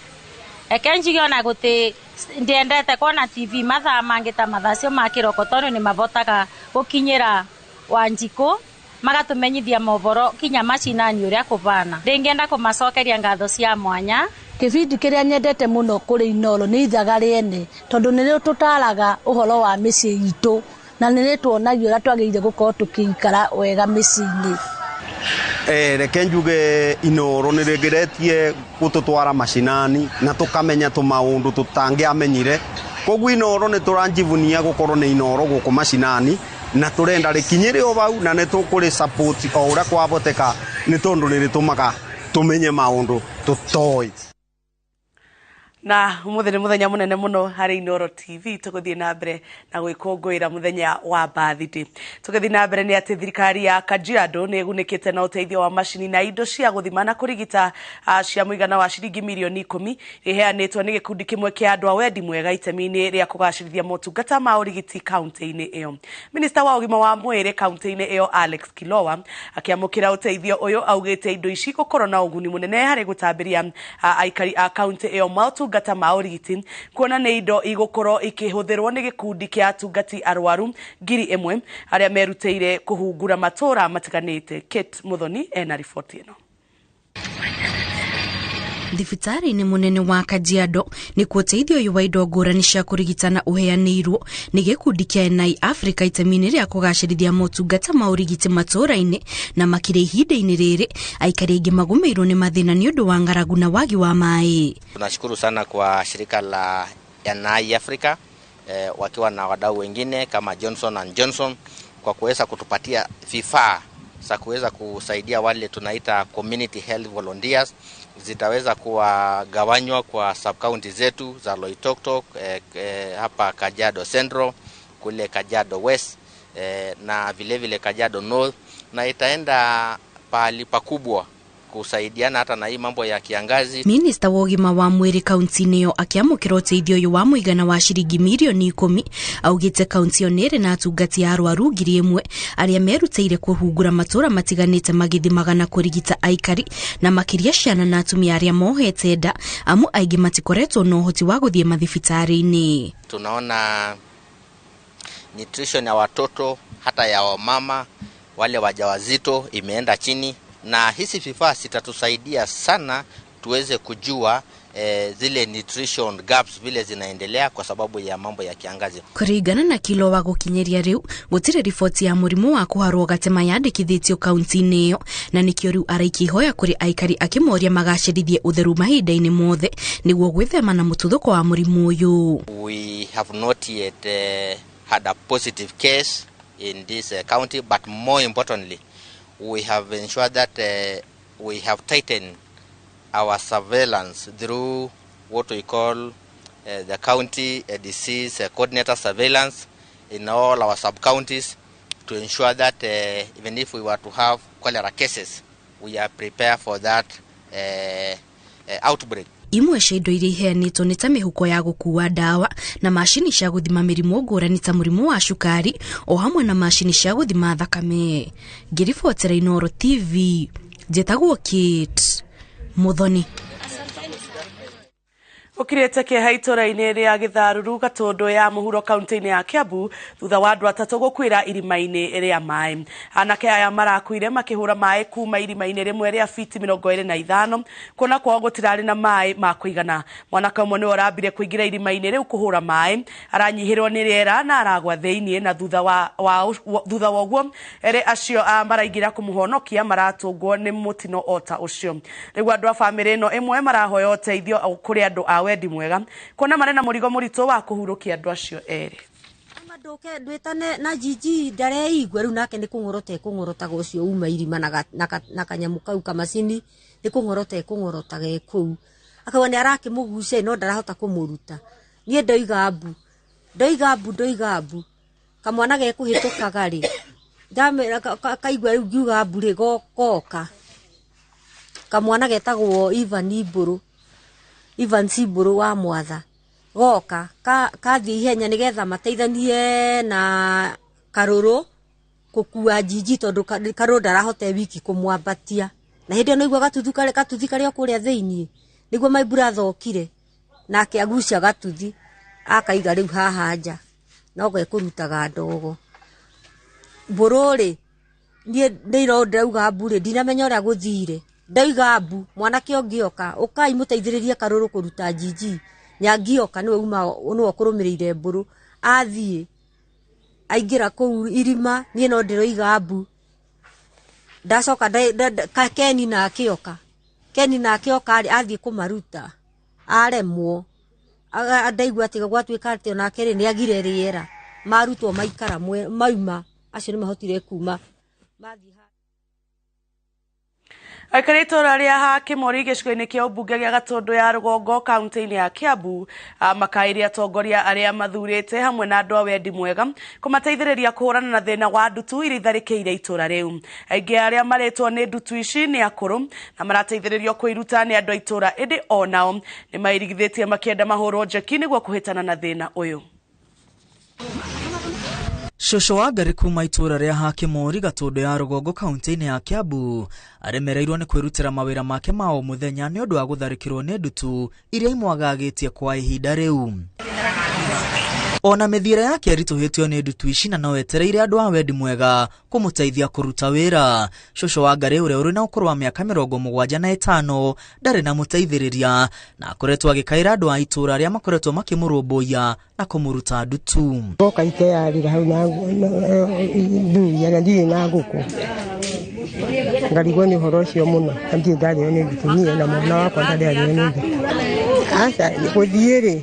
Speaker 16: Eke njige ona gũtĩ ndiendete kuona TV mathaa mangĩ ta mathaa cio ma kĩroko, tondũ nĩ mabotaga gũkinyĩra Wanjikũ magatũmenyithia mohoro kinya macinani ũrĩa kũbana. Ndĩngĩenda kũmacokeria ngatho cia mwanya.
Speaker 14: Kĩbindi kĩrĩa nyendete mũno kũrĩ Inoro nĩ ithaga rĩene, tondũ nĩ rĩtũtaraga ũhoro wa mĩciĩ itũ na nĩ rĩtuonagia ũrĩa twagĩrĩire gũkorwo tũkĩikara wega mĩciĩ-inĩ.
Speaker 8: Reke njuge Inoro nĩ rĩgeretie gũtũtwara macinani na tũkamenya tũmaũndũ tũtangĩamenyire. Koguo Inoro nĩ tũranjivunia gũkorwo nĩ Inoro gũkũ macinani na tũrenda rĩkinyĩre o hau na nĩ tũkũrĩ support o ũrĩa kwahoteka, nĩ tondũ nĩ rĩtũmaga tũmenye maũndũ tũtoĩ.
Speaker 2: Na umuthi nĩ mũthenya mũnene mũno harĩ Inoro TV, tũgũthiĩ na mbere na gwĩkũngũĩra mũthenya wa birthday. Tũgĩthiĩ na mbere nĩ atĩ thirikari ya Kajiado nĩ ĩgunĩkĩte na ũteithio wa macini na indo cia gũthima na kũrigita cia mũigana wa ciringi mirioni 10 iheanĩtwo nĩ gĩkundi kĩmwe kĩa andũ a wendi mwega itemi-inĩ rĩa kũgacĩrithia motungata ma ũrigiti kaunti-inĩ ĩyo. Minista wa ũgima wa mwĩrĩ kaunti-inĩ ĩyo Alex Kilowa akĩamũkĩra ũteithio ũyũ augĩte indo ici gũkorwo na ũguni mũnene harĩ gũtambĩria aikari a kaunti ĩyo motungata ma ũrigiti, kuona nĩ indo igũkorwo ikĩhũthĩrwo nĩ gĩkundi kĩa atungati arwaru 1000 arĩa merutĩire kũhungura matũra matiganĩte. Kate Muthoni ena riboti ĩno.
Speaker 1: Thibitarĩ-inĩ mũnene wa Kajiado nĩkuo ũteithio ũyũ wa indo ngũrani cia kũrigitana ũheanĩirwo nĩ gĩkundi kĩa NI Africa itemi-inĩ rĩa kũgacĩrithia motungata ma ũrigiti matũũra-inĩ, na makĩria ihinda-inĩ rĩrĩ aikari aingĩ magũmĩirwo nĩ mathĩna nĩ ũndũ wa ng'aragu na wagi wa maĩ.
Speaker 4: Tunashukuru sana kwa shirika la NI Africa wakiwa na wadau wengine kama Johnson and Johnson kwa kuweza kutupatia vifaa za kuweza kusaidia wale tunaita community health volunteers. Zitaweza kuwagawanywa kwa sub county zetu za Loitoktok, hapa Kajiado Central, kule Kajiado West, na vile vile Kajiado North, na itaenda pahali pakubwa kusaidiana hata na hii mambo ya kiangazi.
Speaker 1: Minista wa ũgima wa mwĩrĩ kaunti-inĩ ĩyo akĩamũkĩra ũteithio ũyũ wa mũigana wa ciringi mirioni 10 augĩte kaunti ĩyo nĩ ĩrĩ na atungati a arwaru 1,000 arĩa merutĩire kũhungura matũũra matiganĩte magĩthimaga na kũrigita aikari na makĩria ciana na atumia arĩa mohete nda, amu aingĩ matikoretwo na ũhoti wa gũthiĩ mathibitarĩ-inĩ.
Speaker 4: Tunaona nutrition ya watoto hata ya wamama wale wajawazito imeenda chini, na hizi vifaa zitatusaidia sana tuweze kujua zile nutrition gaps vile zinaendelea kwa sababu ya mambo ya kiangazi.
Speaker 1: Kũringana na kilo wa gũkinyĩria rĩu gũtirĩ riboti ya mũrimũ wa kũharwo gatema yandĩkithĩtio kaunti-inĩ ĩyo, na nĩkĩo rĩu araikia ihoya kũrĩ aikari akĩmoria magacĩrithie ũtheru mahinda-inĩ mothe nĩguo gwĩthema na mũtuthũko wa mũrimũ ũyũ.
Speaker 4: We have not yet had a positive case in this county, but more importantly we have ensured that we have tightened our surveillance through what we call the county disease coordinator surveillance in all our sub-counties to ensure that even if we were to have cholera cases, we are prepared for that outbreak.
Speaker 1: Imwe cia indo iria iheanĩtwo nĩ ta mĩhuko ya gũkuua ndawa na macini cia gũthima mĩrimũ ngũrani ta mũrimũ wa cukari o hamwe na macini cia gũthima thakame. Ngĩribotera Inooro TV, njĩtagwo Kate Muthoni.
Speaker 2: Gũkirĩte kĩeha itũũra-inĩ rĩa Gĩtharuru Gatũndũ ya mũhuro kaunti-inĩ ya Kiambu thutha wa andũ atatũ gũkuĩra irima-inĩ rĩa maĩ. Anake aya marakuire makĩhũra maĩ kuma irima-inĩ rĩmwe rĩa fiti 25 kuona kwao gũtirarĩ na maĩ ma kũigana. Mwanake ũmwe nĩwe ũrambire kũingĩra irima-inĩ rĩu kũhũra maĩ, aranyihĩrwo nĩ rĩera na aragwa thĩiniĩ, na thutha wa ũguo erĩ acio maraingĩra kũmũhonokia maratũngwo nĩ mũtino ota ũcio. Rĩu andũ a bamĩrĩ ĩno ĩmwe marahoya ũteithio kũrĩ andũ a wendi mwega kuona marĩ na mũrigo mũritũ wa kũhurũkia andũ acio erĩ.
Speaker 5: Nduke ndwitane na jiji ndareigua riu nake ni kung'orota ekung'orotaga ucio uma irima na kanyamu kau kamacini ni kung'orota ekung'orotaga ekuu akauga ni arakimugucia no ndarahota kumuruta. Nie ndoiga mbu ndoiga mbu ndoiga mbu kamwana gekuhitukaga ri ndamera kaigua riu ngiuga mbu ri gokoka kamwana getagwo Ivan Iburu Ivan Siburu wa Mwatha goka kathie ihenya nigetha mateithanie na Karuru kukua jiji tondu Karuru ndarahota wiki kumwambatia na hindi no igua gatuthi karia kuria thiini niguo my brother okire nake agucia gatuthi akaiga riu haha nja no gekurutaga ndogo mburu nie ndiro ndauga mbu ndinamenya uria guthire ndauga mbu mwanake ungioka ukai muteithiririe Karuru kuruta jiji nyangioka niwe uma niwe kurumirire mburu athie aingira kuu irima nie no ndiroiga mbu ndacoka Keni na akioka Keni na akioka athie kumaruta aremwo ndaigua ati gwatuika ati onake ri niagire riera marutwo maikara mauma acio ni mahotire kuma mathie.
Speaker 2: Aikari itũũra rĩa Hakimori gĩcigo-inĩ kĩa ũmbunge gĩa Gatũndũ ya Rũgongo kaunti-inĩ ya Kiambu makaĩria atongoria arĩa mathurĩte hamwe na andũ a wendi mwega kũmateithĩrĩria kũhũrana na thĩna wa ndutu iria itharĩkĩire itũũra rĩu. Aingĩ arĩa marĩtwo nĩ ndutu ici nĩ akũrũ na marateithĩrĩrio kwĩruta nĩ andũ a itũũra, ĩndĩ onao nĩ mairigithĩtie makĩenda mahũrwo njeki nĩguo kũhĩtana na thĩna ũyũ.
Speaker 18: Cũcũ wa Ngari kuma itũũra rĩa Hakimori Gatũndũ ya Rũgongo kaunti-inĩ ya Kiambu aremereirwo nĩ kwĩrutĩra mawĩra make ma o mũthenya nĩ ũndũ wa gũtharĩkĩrwo nĩ ndutu iria imwagagĩtie kwa ihinda rĩu. Ona mĩthiĩre yake ĩritũhĩtio nĩ ndutu ici na no etereire andũ a wendi mwega kũmũteithia kũruta wĩra. Cũcũ wa Ngarĩ ũrĩa ũrĩ na ũkũrũ wa mĩaka 75 ndarĩ na mũteithĩrĩria na akoretwo agĩkaĩra andũ a itũũra arĩa makoretwo makĩmũrũmbũiya na kũmũruta ndutu.
Speaker 3: Ngoka ikeyarĩra hau na nduria na ndirĩ na ngũkũ, ngarigwo nĩ ũhoro ũcio mũno, na ndirĩ ndarĩo nĩ ndutu niĩ na mwana wakwa ndarĩ arĩo nĩ ndutu. Aca gũthiĩ rĩ,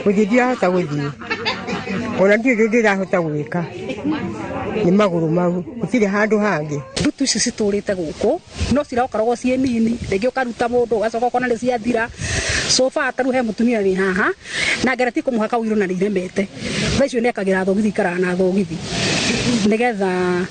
Speaker 3: gũthiĩ ndirahota gũthiĩ, ona ndirĩ ũndũ ndĩrahota gwĩka nĩ magũrũ mau, gũtirĩ handũ hangĩ.
Speaker 6: Ndutu ici citũrĩte gũkũ no cirokoragwo ciĩ nini, rĩngĩ ũkaruta mũndũ ũgacoka ũkona nĩ ciathira. So far ta rĩu he mũtumia wĩ haha na ngeretie kũmũhaka ũirũ na nĩ iremete. Thaa icio nĩ ekagĩra thogithi, ikaraga na thogithi nĩgetha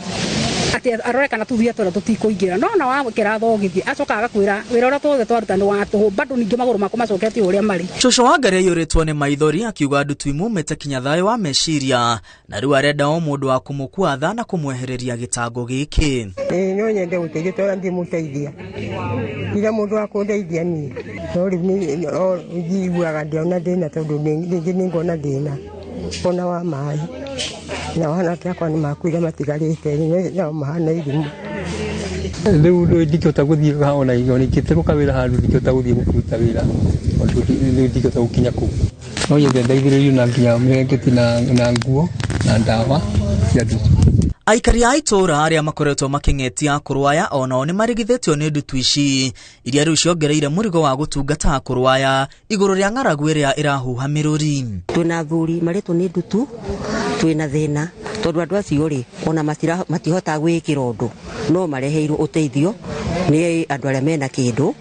Speaker 6: atĩ arore kana tũthiĩ tũrĩa tũtikũingĩra. No ona wamũkĩra thogithi acokaga agakwĩra wĩra ũrĩa tuothe twaruta nĩ wa tũhũ, bado ningĩ magũrũ maku macokete ũrĩa marĩ.
Speaker 18: Cũcũ wa Ngarĩ aiyũrĩtwo nĩ maithori akiuga ndutu imumĩte kinya thayũ wa meciria na rĩu arenda o mũndũ wa kũmũkua tha na kũmwehereria gĩtango gĩkĩ.
Speaker 3: Ĩĩ no nyende gũteithio tondũ ndimũteithia, ndirĩ mũndũ wa kũndeithia niĩ, no rĩu njiguaga ndĩona thĩna tondũ rĩngĩ nĩngona thĩna ona wa maĩ na anake akwa nĩ makuire matigarĩte nao mahana irimũ.
Speaker 17: Rĩu ndingĩhota gũthiĩ ona ingĩterũka wĩra handũ ndingĩhota gũthiĩ kũruta wĩra tondũ rĩu ndingĩhota gũkinya kũu. No nyende ndeithĩrĩrio na nginya mĩrengeti na nguo na ndawa cia ndutu.
Speaker 18: Aikari a itũũra arĩa makoretwo makĩng'etia akũrũ aya onao nĩ marigithĩtio nĩ ndutu ici iria rĩu ciongereire mũrigo wa gũtungata akũrũ aya igũrũ rĩa ng'aragu ĩrĩa ĩrahuha mĩrũri.
Speaker 5: Twĩna athuri marĩtwo nĩ ndutu, twĩna thĩna tondũ andũ acio rĩ ona matihotaga gwĩkĩra ũndũ, no mareheirwo ũteithio nĩ andũ arĩa mena kĩndũ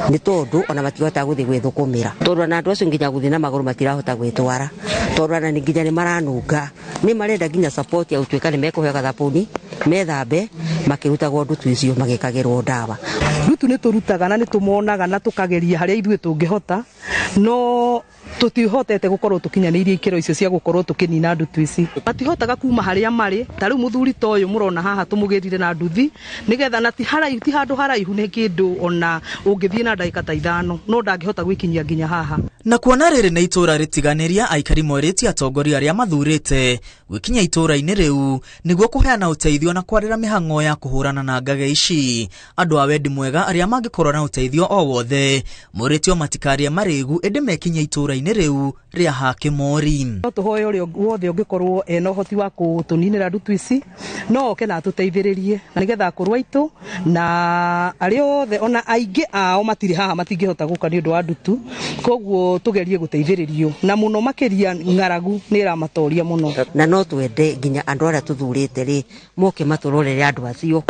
Speaker 5: nĩ tondũ ona matihotaga gũthiĩ gwĩthũkũmĩra, tondũ ona andũ acio nginya gũthiĩ na magũrũ matirahota gwĩtwara, tondũ ona nginya nĩ maranunga, nĩ marenda nginya support ya gũtuĩka nĩ mekũheo gathabuni methambe makĩrutagwo ndutu icio magĩkagĩrwo ndawa.
Speaker 19: Ndutu nĩ tũrutaga na nĩ tũmonaga na tũkageria harĩa ithuĩ tũngĩhota, no tũtihotete gũkorwo tũkinyanĩirie ikĩro icio cia gũkorwo tũkĩnina ndutu ici. Matihotaga kuma harĩa marĩ, ta rĩu mũthuri ta ũyũ mũrona haha tũmũgĩrire na nduthi nĩgetha na ti haraihu, ti handũ haraihu nĩ kĩndũ ona ũngĩthiĩ na ndagĩka ta 5 no ndangĩhota gwĩkinyia nginya haha.
Speaker 18: Na kuona rĩrĩ nĩ itũũra rĩtiganĩria, aikari morĩtie atongoria arĩa mathurĩte gwĩkinya itũũra-inĩ rĩu nĩguo kũheana ũteithio na kwarĩra mĩhang'o ya kũhũrana na ngage ici. Andũ a wendi mwega arĩa mangĩkorwo na ũteithio o wothe morĩtio matikarie marĩgu ĩndĩ mekinya itũũra-inĩ rĩu rĩa Hakĩmori.
Speaker 19: No tũhoe ũrĩa wothe ũngĩkorwo ena ũhoti wa kũtũninĩra ndutu ici no oke na atũteithĩrĩrie na nĩgetha akũrũ aitũ na arĩa othe ona aingĩ ao matirĩ haha matingĩhota gũka nĩ ũndũ wa ndutu, koguo tũgerie gũteithĩrĩrio na mũno makĩria ng'aragu nĩ ĩramatoria mũno.
Speaker 5: Na no twende nginya andũ arĩa tũthurĩte rĩ moke matũrorere andũ acio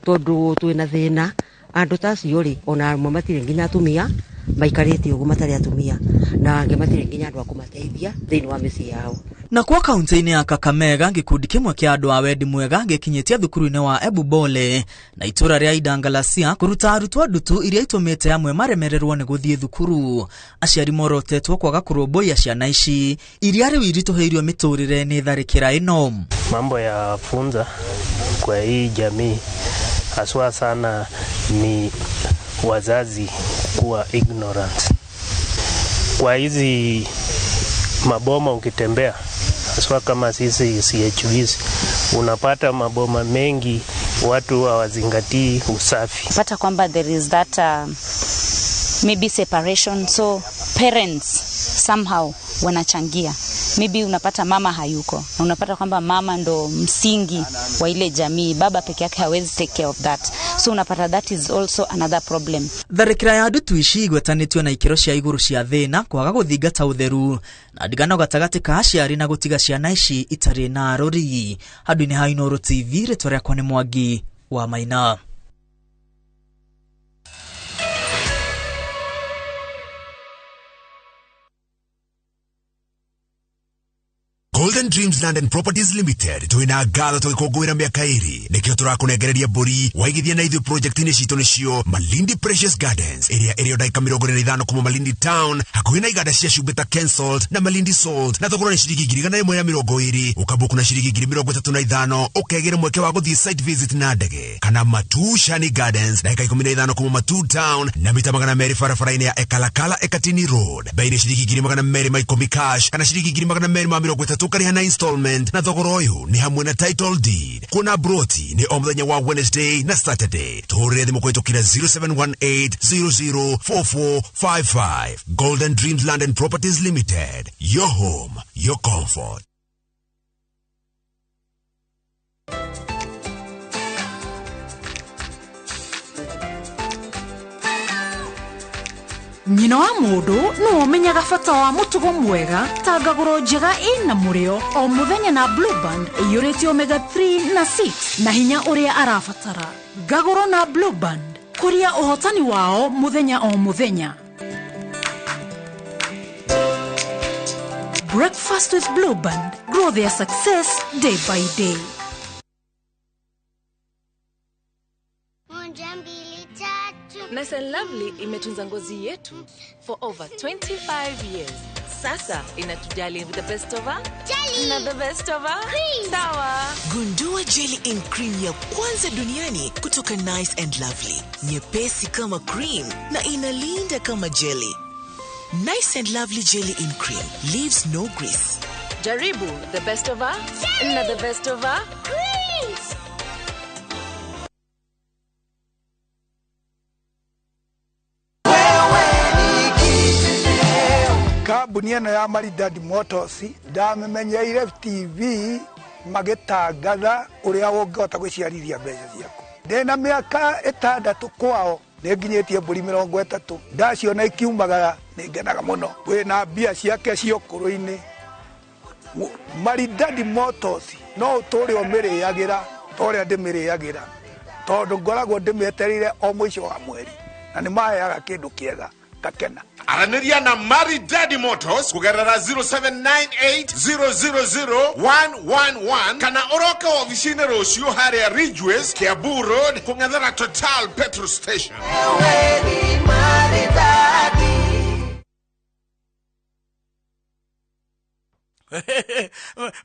Speaker 5: tondũ twĩna thĩna. Andũ ta acio rĩ ona amwe matirĩ nginya atumia maikarĩte ũguo matarĩ atumia na angĩ matirĩ nginya andũ a kũmateithia thĩinĩ wa mĩciĩ yao.
Speaker 18: Na kwa kaunti-inĩ ya Kakamega gĩkundi kĩmwe kĩa andũ a wendi mwega gĩkinyĩtie thukuru-inĩ wa Ebubole na itũũra rĩa Idangalasia kũruta arutwo ndutu iria itũmĩte amwe maremererwo nĩ gũthiĩ thukuru. Aciari morotetwo kwaga kũrũmbũiya ciana ici iria rĩu iritũhĩirio mĩtũrĩre nĩ tharĩkĩra ĩno.
Speaker 20: Mambo ya funza kwa hii jamii haswa sana ni wazazi kuwa ignorant. Kwa hizi maboma ukitembea haswa kama sisi CHVs unapata maboma mengi watu hawazingatii usafi.
Speaker 21: Pata kwamba there is that maybe separation, so parents somehow wanachangia. Maybe unapata mama hayuko na unapata kwamba mama ndo msingi wa ile jamii, baba peke yake hawezi take care of that, so unapata that is also another problem.
Speaker 18: Tharĩkĩra ya ndutu ici igwetanĩtio na ikĩro cia igũrũ cia thĩna, kwaga gũthingata ũtheru na ndigano gatagatĩ ka aciari na gũtiga ciana ici itarĩ na arori. Handũ-inĩ ha Inooro TV, rĩtwa rĩakwa nĩ Mwangi wa Maina.
Speaker 10: Golden Dreams Land and Properties Limited twina ngatho tũgĩkũngũĩra mĩaka 2 nĩkĩo tũrakũnengereria mbũri waigithia na ithuĩ project-inĩ citũ nĩcio Malindi Precious Gardens ĩrĩa ĩrĩ o ndagĩka 45 kuma Malindi Town hakuhĩ na iganda cia cumbĩ ta Kensalt na Malindi Salt na thogora nĩ ciringi 120,000 ũkabuku na ciringi 35,000 ũkegĩra mweke wa gũthiĩ site visit na ndege kana Matu Shani Gardens ndagĩka 15 kuma Matu Town na mita 200 barabara-inĩ ya Ekalakala Ekatini Road bei nĩ ciringi 210,000 cash kana ciringi 230,000 ũkarĩha na installment, na thogora ũyũ nĩ hamwe na title deed. Kuona broti nĩ o mũthenya wa Wednesday na Saturday. Tũhũrĩre thimũ kũhĩtũkĩra 0718004455. Golden Dreams Land and Properties Limited, your home, your comfort.
Speaker 7: Nyina wa mũndũ nĩwe ũmenyaga bata wa mũtugo mwega ta ngagũro njega ĩna mũrĩo o mũthenya na Blue Band ĩiyũrĩte omega 3 na 6 na hinya ũrĩa arabatara. Ngagũro na Blue Band, kũria ũhotani wao mũthenya o mũthenya. Breakfast with Blue Band, grow their success day by day.
Speaker 22: Nice and Lovely imetunza ngozi yetu for over 25 years. Sasa inatujali with the best of her
Speaker 23: jelly
Speaker 22: na the best of her
Speaker 23: cream.
Speaker 22: Sawa.
Speaker 24: Gundua jelly in cream ya kwanza duniani kutoka Nice and Lovely. Nyepesi kama cream na inalinda kama jelly. Nice and Lovely jelly in cream leaves no grease.
Speaker 22: Jaribu the best of her
Speaker 23: jelly
Speaker 22: na the best of her
Speaker 23: creams.
Speaker 25: Kambuni ĩno ya Maridadi Motors ndamĩmenyeire TV magĩtangatha ũrĩa ũngĩhota gwĩciarithia mbeca ciaku. Ndĩna mĩaka 6 kwao nĩnginyĩtie mbũri 30, ndaciona ikiumagara nĩngenaga mũno. Wĩna mbia ciake cia ũkũrũ-inĩ. Maridadi Motors no ũtũre ũmĩrĩagĩra ta ũrĩa ndĩmĩrĩagĩra, tondũ ngoragwo ndĩmĩetereire o mũico wa mweri na nĩmaheaga kĩndũ kĩega ngakena.
Speaker 9: Aranĩria na Maridadi Motors kũgerera 0798000111 kana ũroke ofici-inĩ rũciũ harĩa Ridgeways, Kiambu Road, kũng'ethera Total petrol station.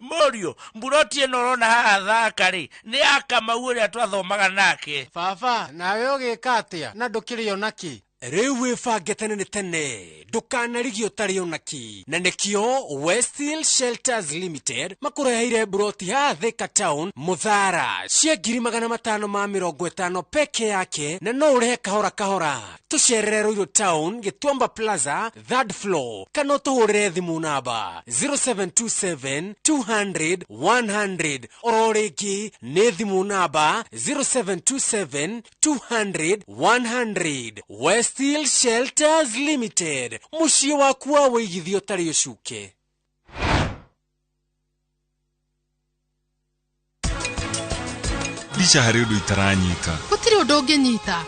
Speaker 26: Mũriũ, mburoti ĩno ũrona haha thaka rĩ, nĩ ya Kamau ũrĩa twathomaga nake.
Speaker 27: Baba, nawe ũgĩka atĩa na ndũkĩrĩ ona kĩ?
Speaker 28: Rĩu wĩbange tene nĩ tene, ndũkanarigio ũtarĩ ona kĩ. Na nĩkĩo Westhill Shelters Limited makũreheire mburoti haha Thika Town Mũthara cia 550,000 peke yake, na no ũrĩhe kahora kahora. Tũcerere Ruiru Town, Gĩtuamba Plaza, 3rd floor, kana ũtũhũrĩre thimũ namba 0727 200 100. Oro rĩngĩ nĩ thimũ namba 0727 200 100. Westhill Shelters Limited, mũciĩ waku wa wĩigithia ũtarĩ ũcuke.
Speaker 29: Licha harĩ ũndũ itaranyita.
Speaker 30: Gũtirĩ ũndũ ũngĩnyita.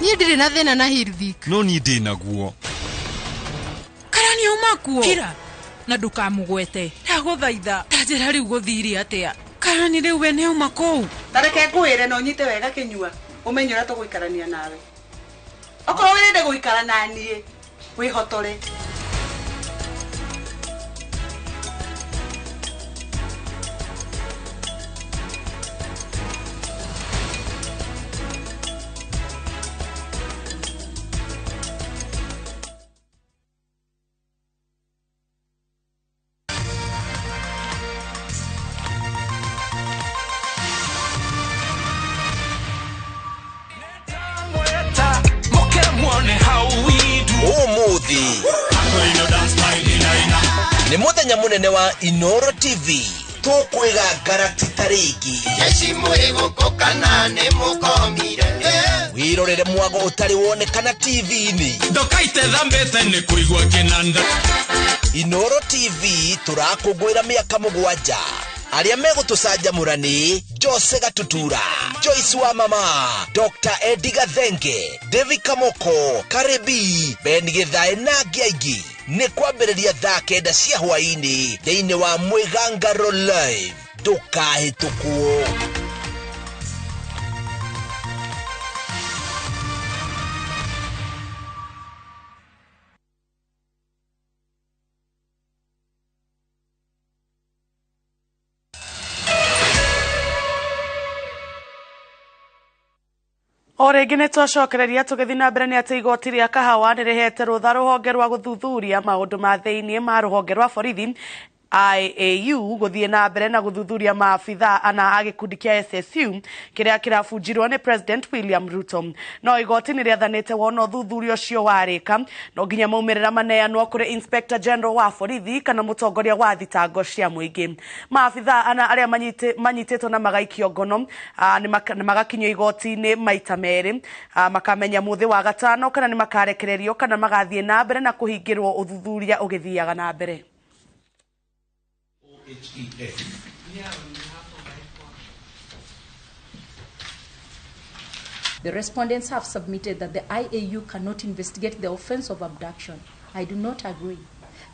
Speaker 30: Niĩ ndirĩ na thĩna na Hirvik.
Speaker 29: No niĩ ndĩ naguo.
Speaker 31: Karani auma kuo. Kira na ndũkamũgwete. Ndagũthaitha ta njĩra rĩu gũthire atĩa. Karani rĩu we nĩ auma kũu.
Speaker 2: Ta reke ngwĩre na ũnyite wega kĩnyua ũmenye ũrĩa tũgũikarania nawe. Okorwo wĩrenda gũikara na niĩ wĩhotore.
Speaker 12: Umuthi nĩ mũthenya mũnene wa Inooro TV, tũkwĩga ngarakti tarĩngĩ. Wĩrorere mwago ũtarĩ wonekana TV-inĩ.
Speaker 32: Ndokaite thambĩte nĩ kũigua kĩnanda.
Speaker 12: Inooro TV tũrakũngũĩra mĩaka 7. Arĩa megũtũcanjamũra nĩ Jose Gatutura, Joyce wa Mama, Dr. Eddie Gathenge, David Kamoko, Karebi, Ben Githae na angĩ aingĩ. Nĩ kwambĩrĩria thaa 9 cia hwaĩ-inĩ thĩinĩ wa Mwĩgangaro Live. Ndũkahĩtũkwo.
Speaker 2: O rĩngĩ nĩ twacokereria tũgĩthiĩ na mbere nĩ atĩ igoti rĩa Kahawa nĩ rĩhete rũtha rũhonge rwa gũthuthuria maũndũ ma thĩinĩ ma rũhonge rwa borithi IAU gũthiĩ na mbere na gũthuthuria maabitha ana a gĩkundi kĩa SSU kĩrĩa kĩrabunjirwo nĩ President William Ruto. No igoti nĩ rĩathanĩte wona ũthuthuria ũcio warĩka no nginya maumĩrĩra maneanwo kũrĩ Inspector General wa borithi kana mũtongoria wa thitango cia mũingĩ. Maabitha ana arĩa manyitĩtwo na magaikio ngono nĩ magakinyio igoti-inĩ maita merĩ, makamenya mũthĩ wa gatano kana nĩ makarekererio kana magathiĩ na mbere na kũhingĩrwo ũthuthuria ũgĩthiaga na mbere.
Speaker 1: The respondents have submitted that the IAU cannot investigate the offense of abduction. I do not agree.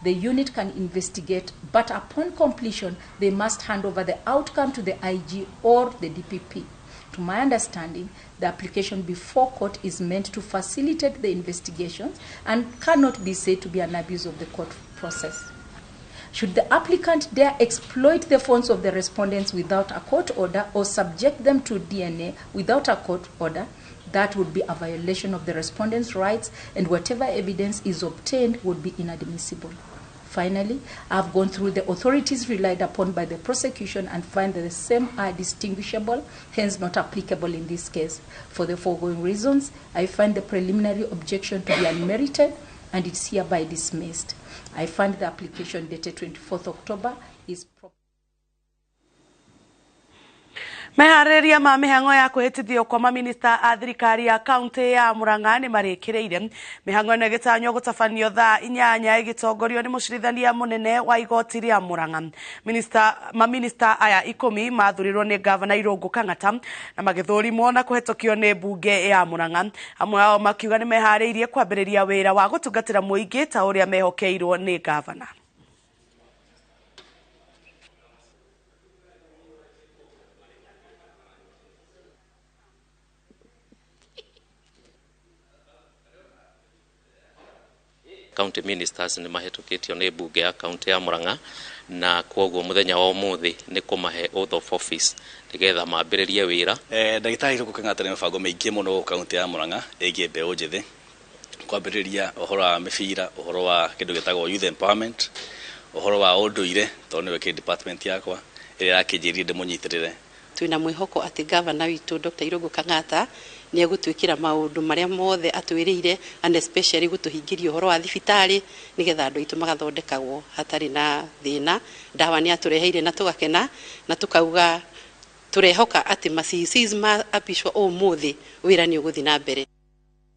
Speaker 1: The unit can investigate, but upon completion, they must hand over the outcome to the IG or the DPP. To my understanding, the application before court is meant to facilitate the investigations and cannot be said to be an abuse of the court process. Should the applicant dare exploit the phones of the respondents without a court order or subject them to DNA without a court order, that would be a violation of the respondents' rights, and whatever evidence is obtained would be inadmissible. Finally, I've gone through the authorities relied upon by the prosecution and find that the same are distinguishable, hence not applicable in this case. For the foregoing reasons, I find the preliminary objection to be unmerited and it's hereby dismissed. I find the application dated 24th October is proper.
Speaker 2: Meharĩrĩria ma mĩhang'o ya kwĩhĩtithio kwa maminista a thirikari ya kaunti ya Murang'a nĩ marĩkĩrĩire. Mĩhang'o ĩno ĩgĩtanywo gũtabanio thaa 8 ĩgĩtongorio nĩ mũcirithania mũnene wa igoti rĩa Murang'a. Maminista aya 10 mathurirwo nĩ gavana Irũngũ Kang'ata na magĩthũrimwo na kũhetũkio nĩ mbunge ya Murang'a. Amwe ao makiuga nĩ meharĩirie kwambĩrĩria wĩra wa gũtungatĩra mũingĩ ta ũrĩa mehokeirwo nĩ gavana.
Speaker 3: County ministers nĩ mahĩtũkĩtio nĩ mbunge ya county ya Murang'a na kwoguo mũthenya wa ũmũthĩ nĩ kũmahe oath of office nĩgetha mambĩrĩrie wĩra.
Speaker 4: Ndagĩtarĩ Irũngũ Kang'ata nĩ mĩbango mĩingĩ mũno county ya Murang'a ĩgiĩ mbeũ njĩthĩ, kwambĩrĩria ũhoro wa mĩbira, ũhoro wa kĩndũ gĩtagwo youth empowerment, ũhoro wa ũndũire tondũ nĩwe kĩ department yakwa ĩrĩa ĩrakĩnjĩrire ndĩmũnyitĩrĩre.
Speaker 6: Twĩna mwĩhoko atĩ gavana witũ Dr. Irũngũ Kang'ata nĩ egũtwĩkĩra maũndũ marĩa mothe atwĩrĩire, and especially gũtũhingĩria ũhoro wa thibitarĩ nĩgetha andũ aitũ magathondekagwo hatarĩ na thĩna. Ndawa nĩ atũreheire na tũgakena na tũkauga tũrehoka atĩ ma CCs maapishwo ũmũthĩ wĩra nĩ ũgũthiĩ na mbere.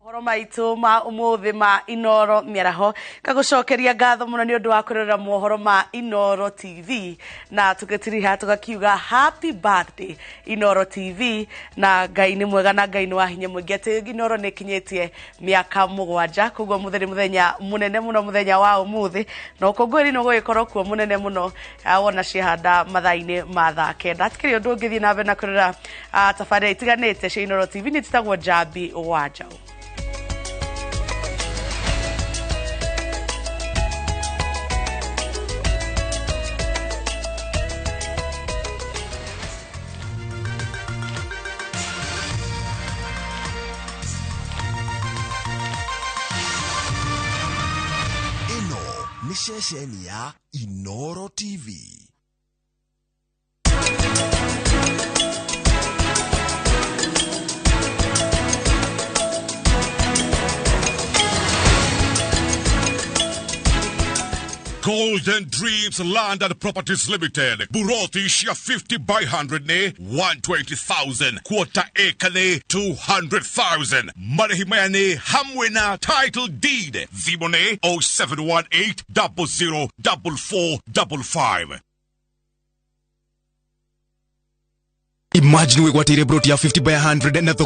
Speaker 2: Mohoro maitũ ma ũmũthĩ ma Inooro mĩaraho ngagũcokeria ngatho mũno nĩ ũndũ wa kwĩrorera mohoro ma Inooro TV na tũgĩtiriha tũgakiuga happy birthday Inooro TV, na Ngai nĩ mwega na Ngai nĩ wa hinya mũingĩ atĩ Inooro nĩ ĩkinyĩtie mĩaka 7, koguo mũthenya mũthenya mũnene mũno mũthenya wa ũmũthĩ na ũkũngũĩri nĩ ũgũgĩkorwo kuo mũnene mũno wona ciehanda mathaa-inĩ ma thaa 9. Hatikĩrĩ ũndũ ũngĩthiĩ na mbere na kwĩrorera tabarĩra itiganĩte cia Inooro TV. Nĩ njĩtagwo Njambi wa Njaũ.
Speaker 10: Ceceni ya Inooro TV.
Speaker 9: Golden Dreams Land and Properties Limited. Buroti cia 50 by 100 ne 120,000. Quarter acre ne 200,000. Marĩhi maya nĩ hamwe na title deed. Thimũ nĩ 0718 00 4455.
Speaker 8: Imagine wĩgwatĩire broti ya 50 by 100 na thogora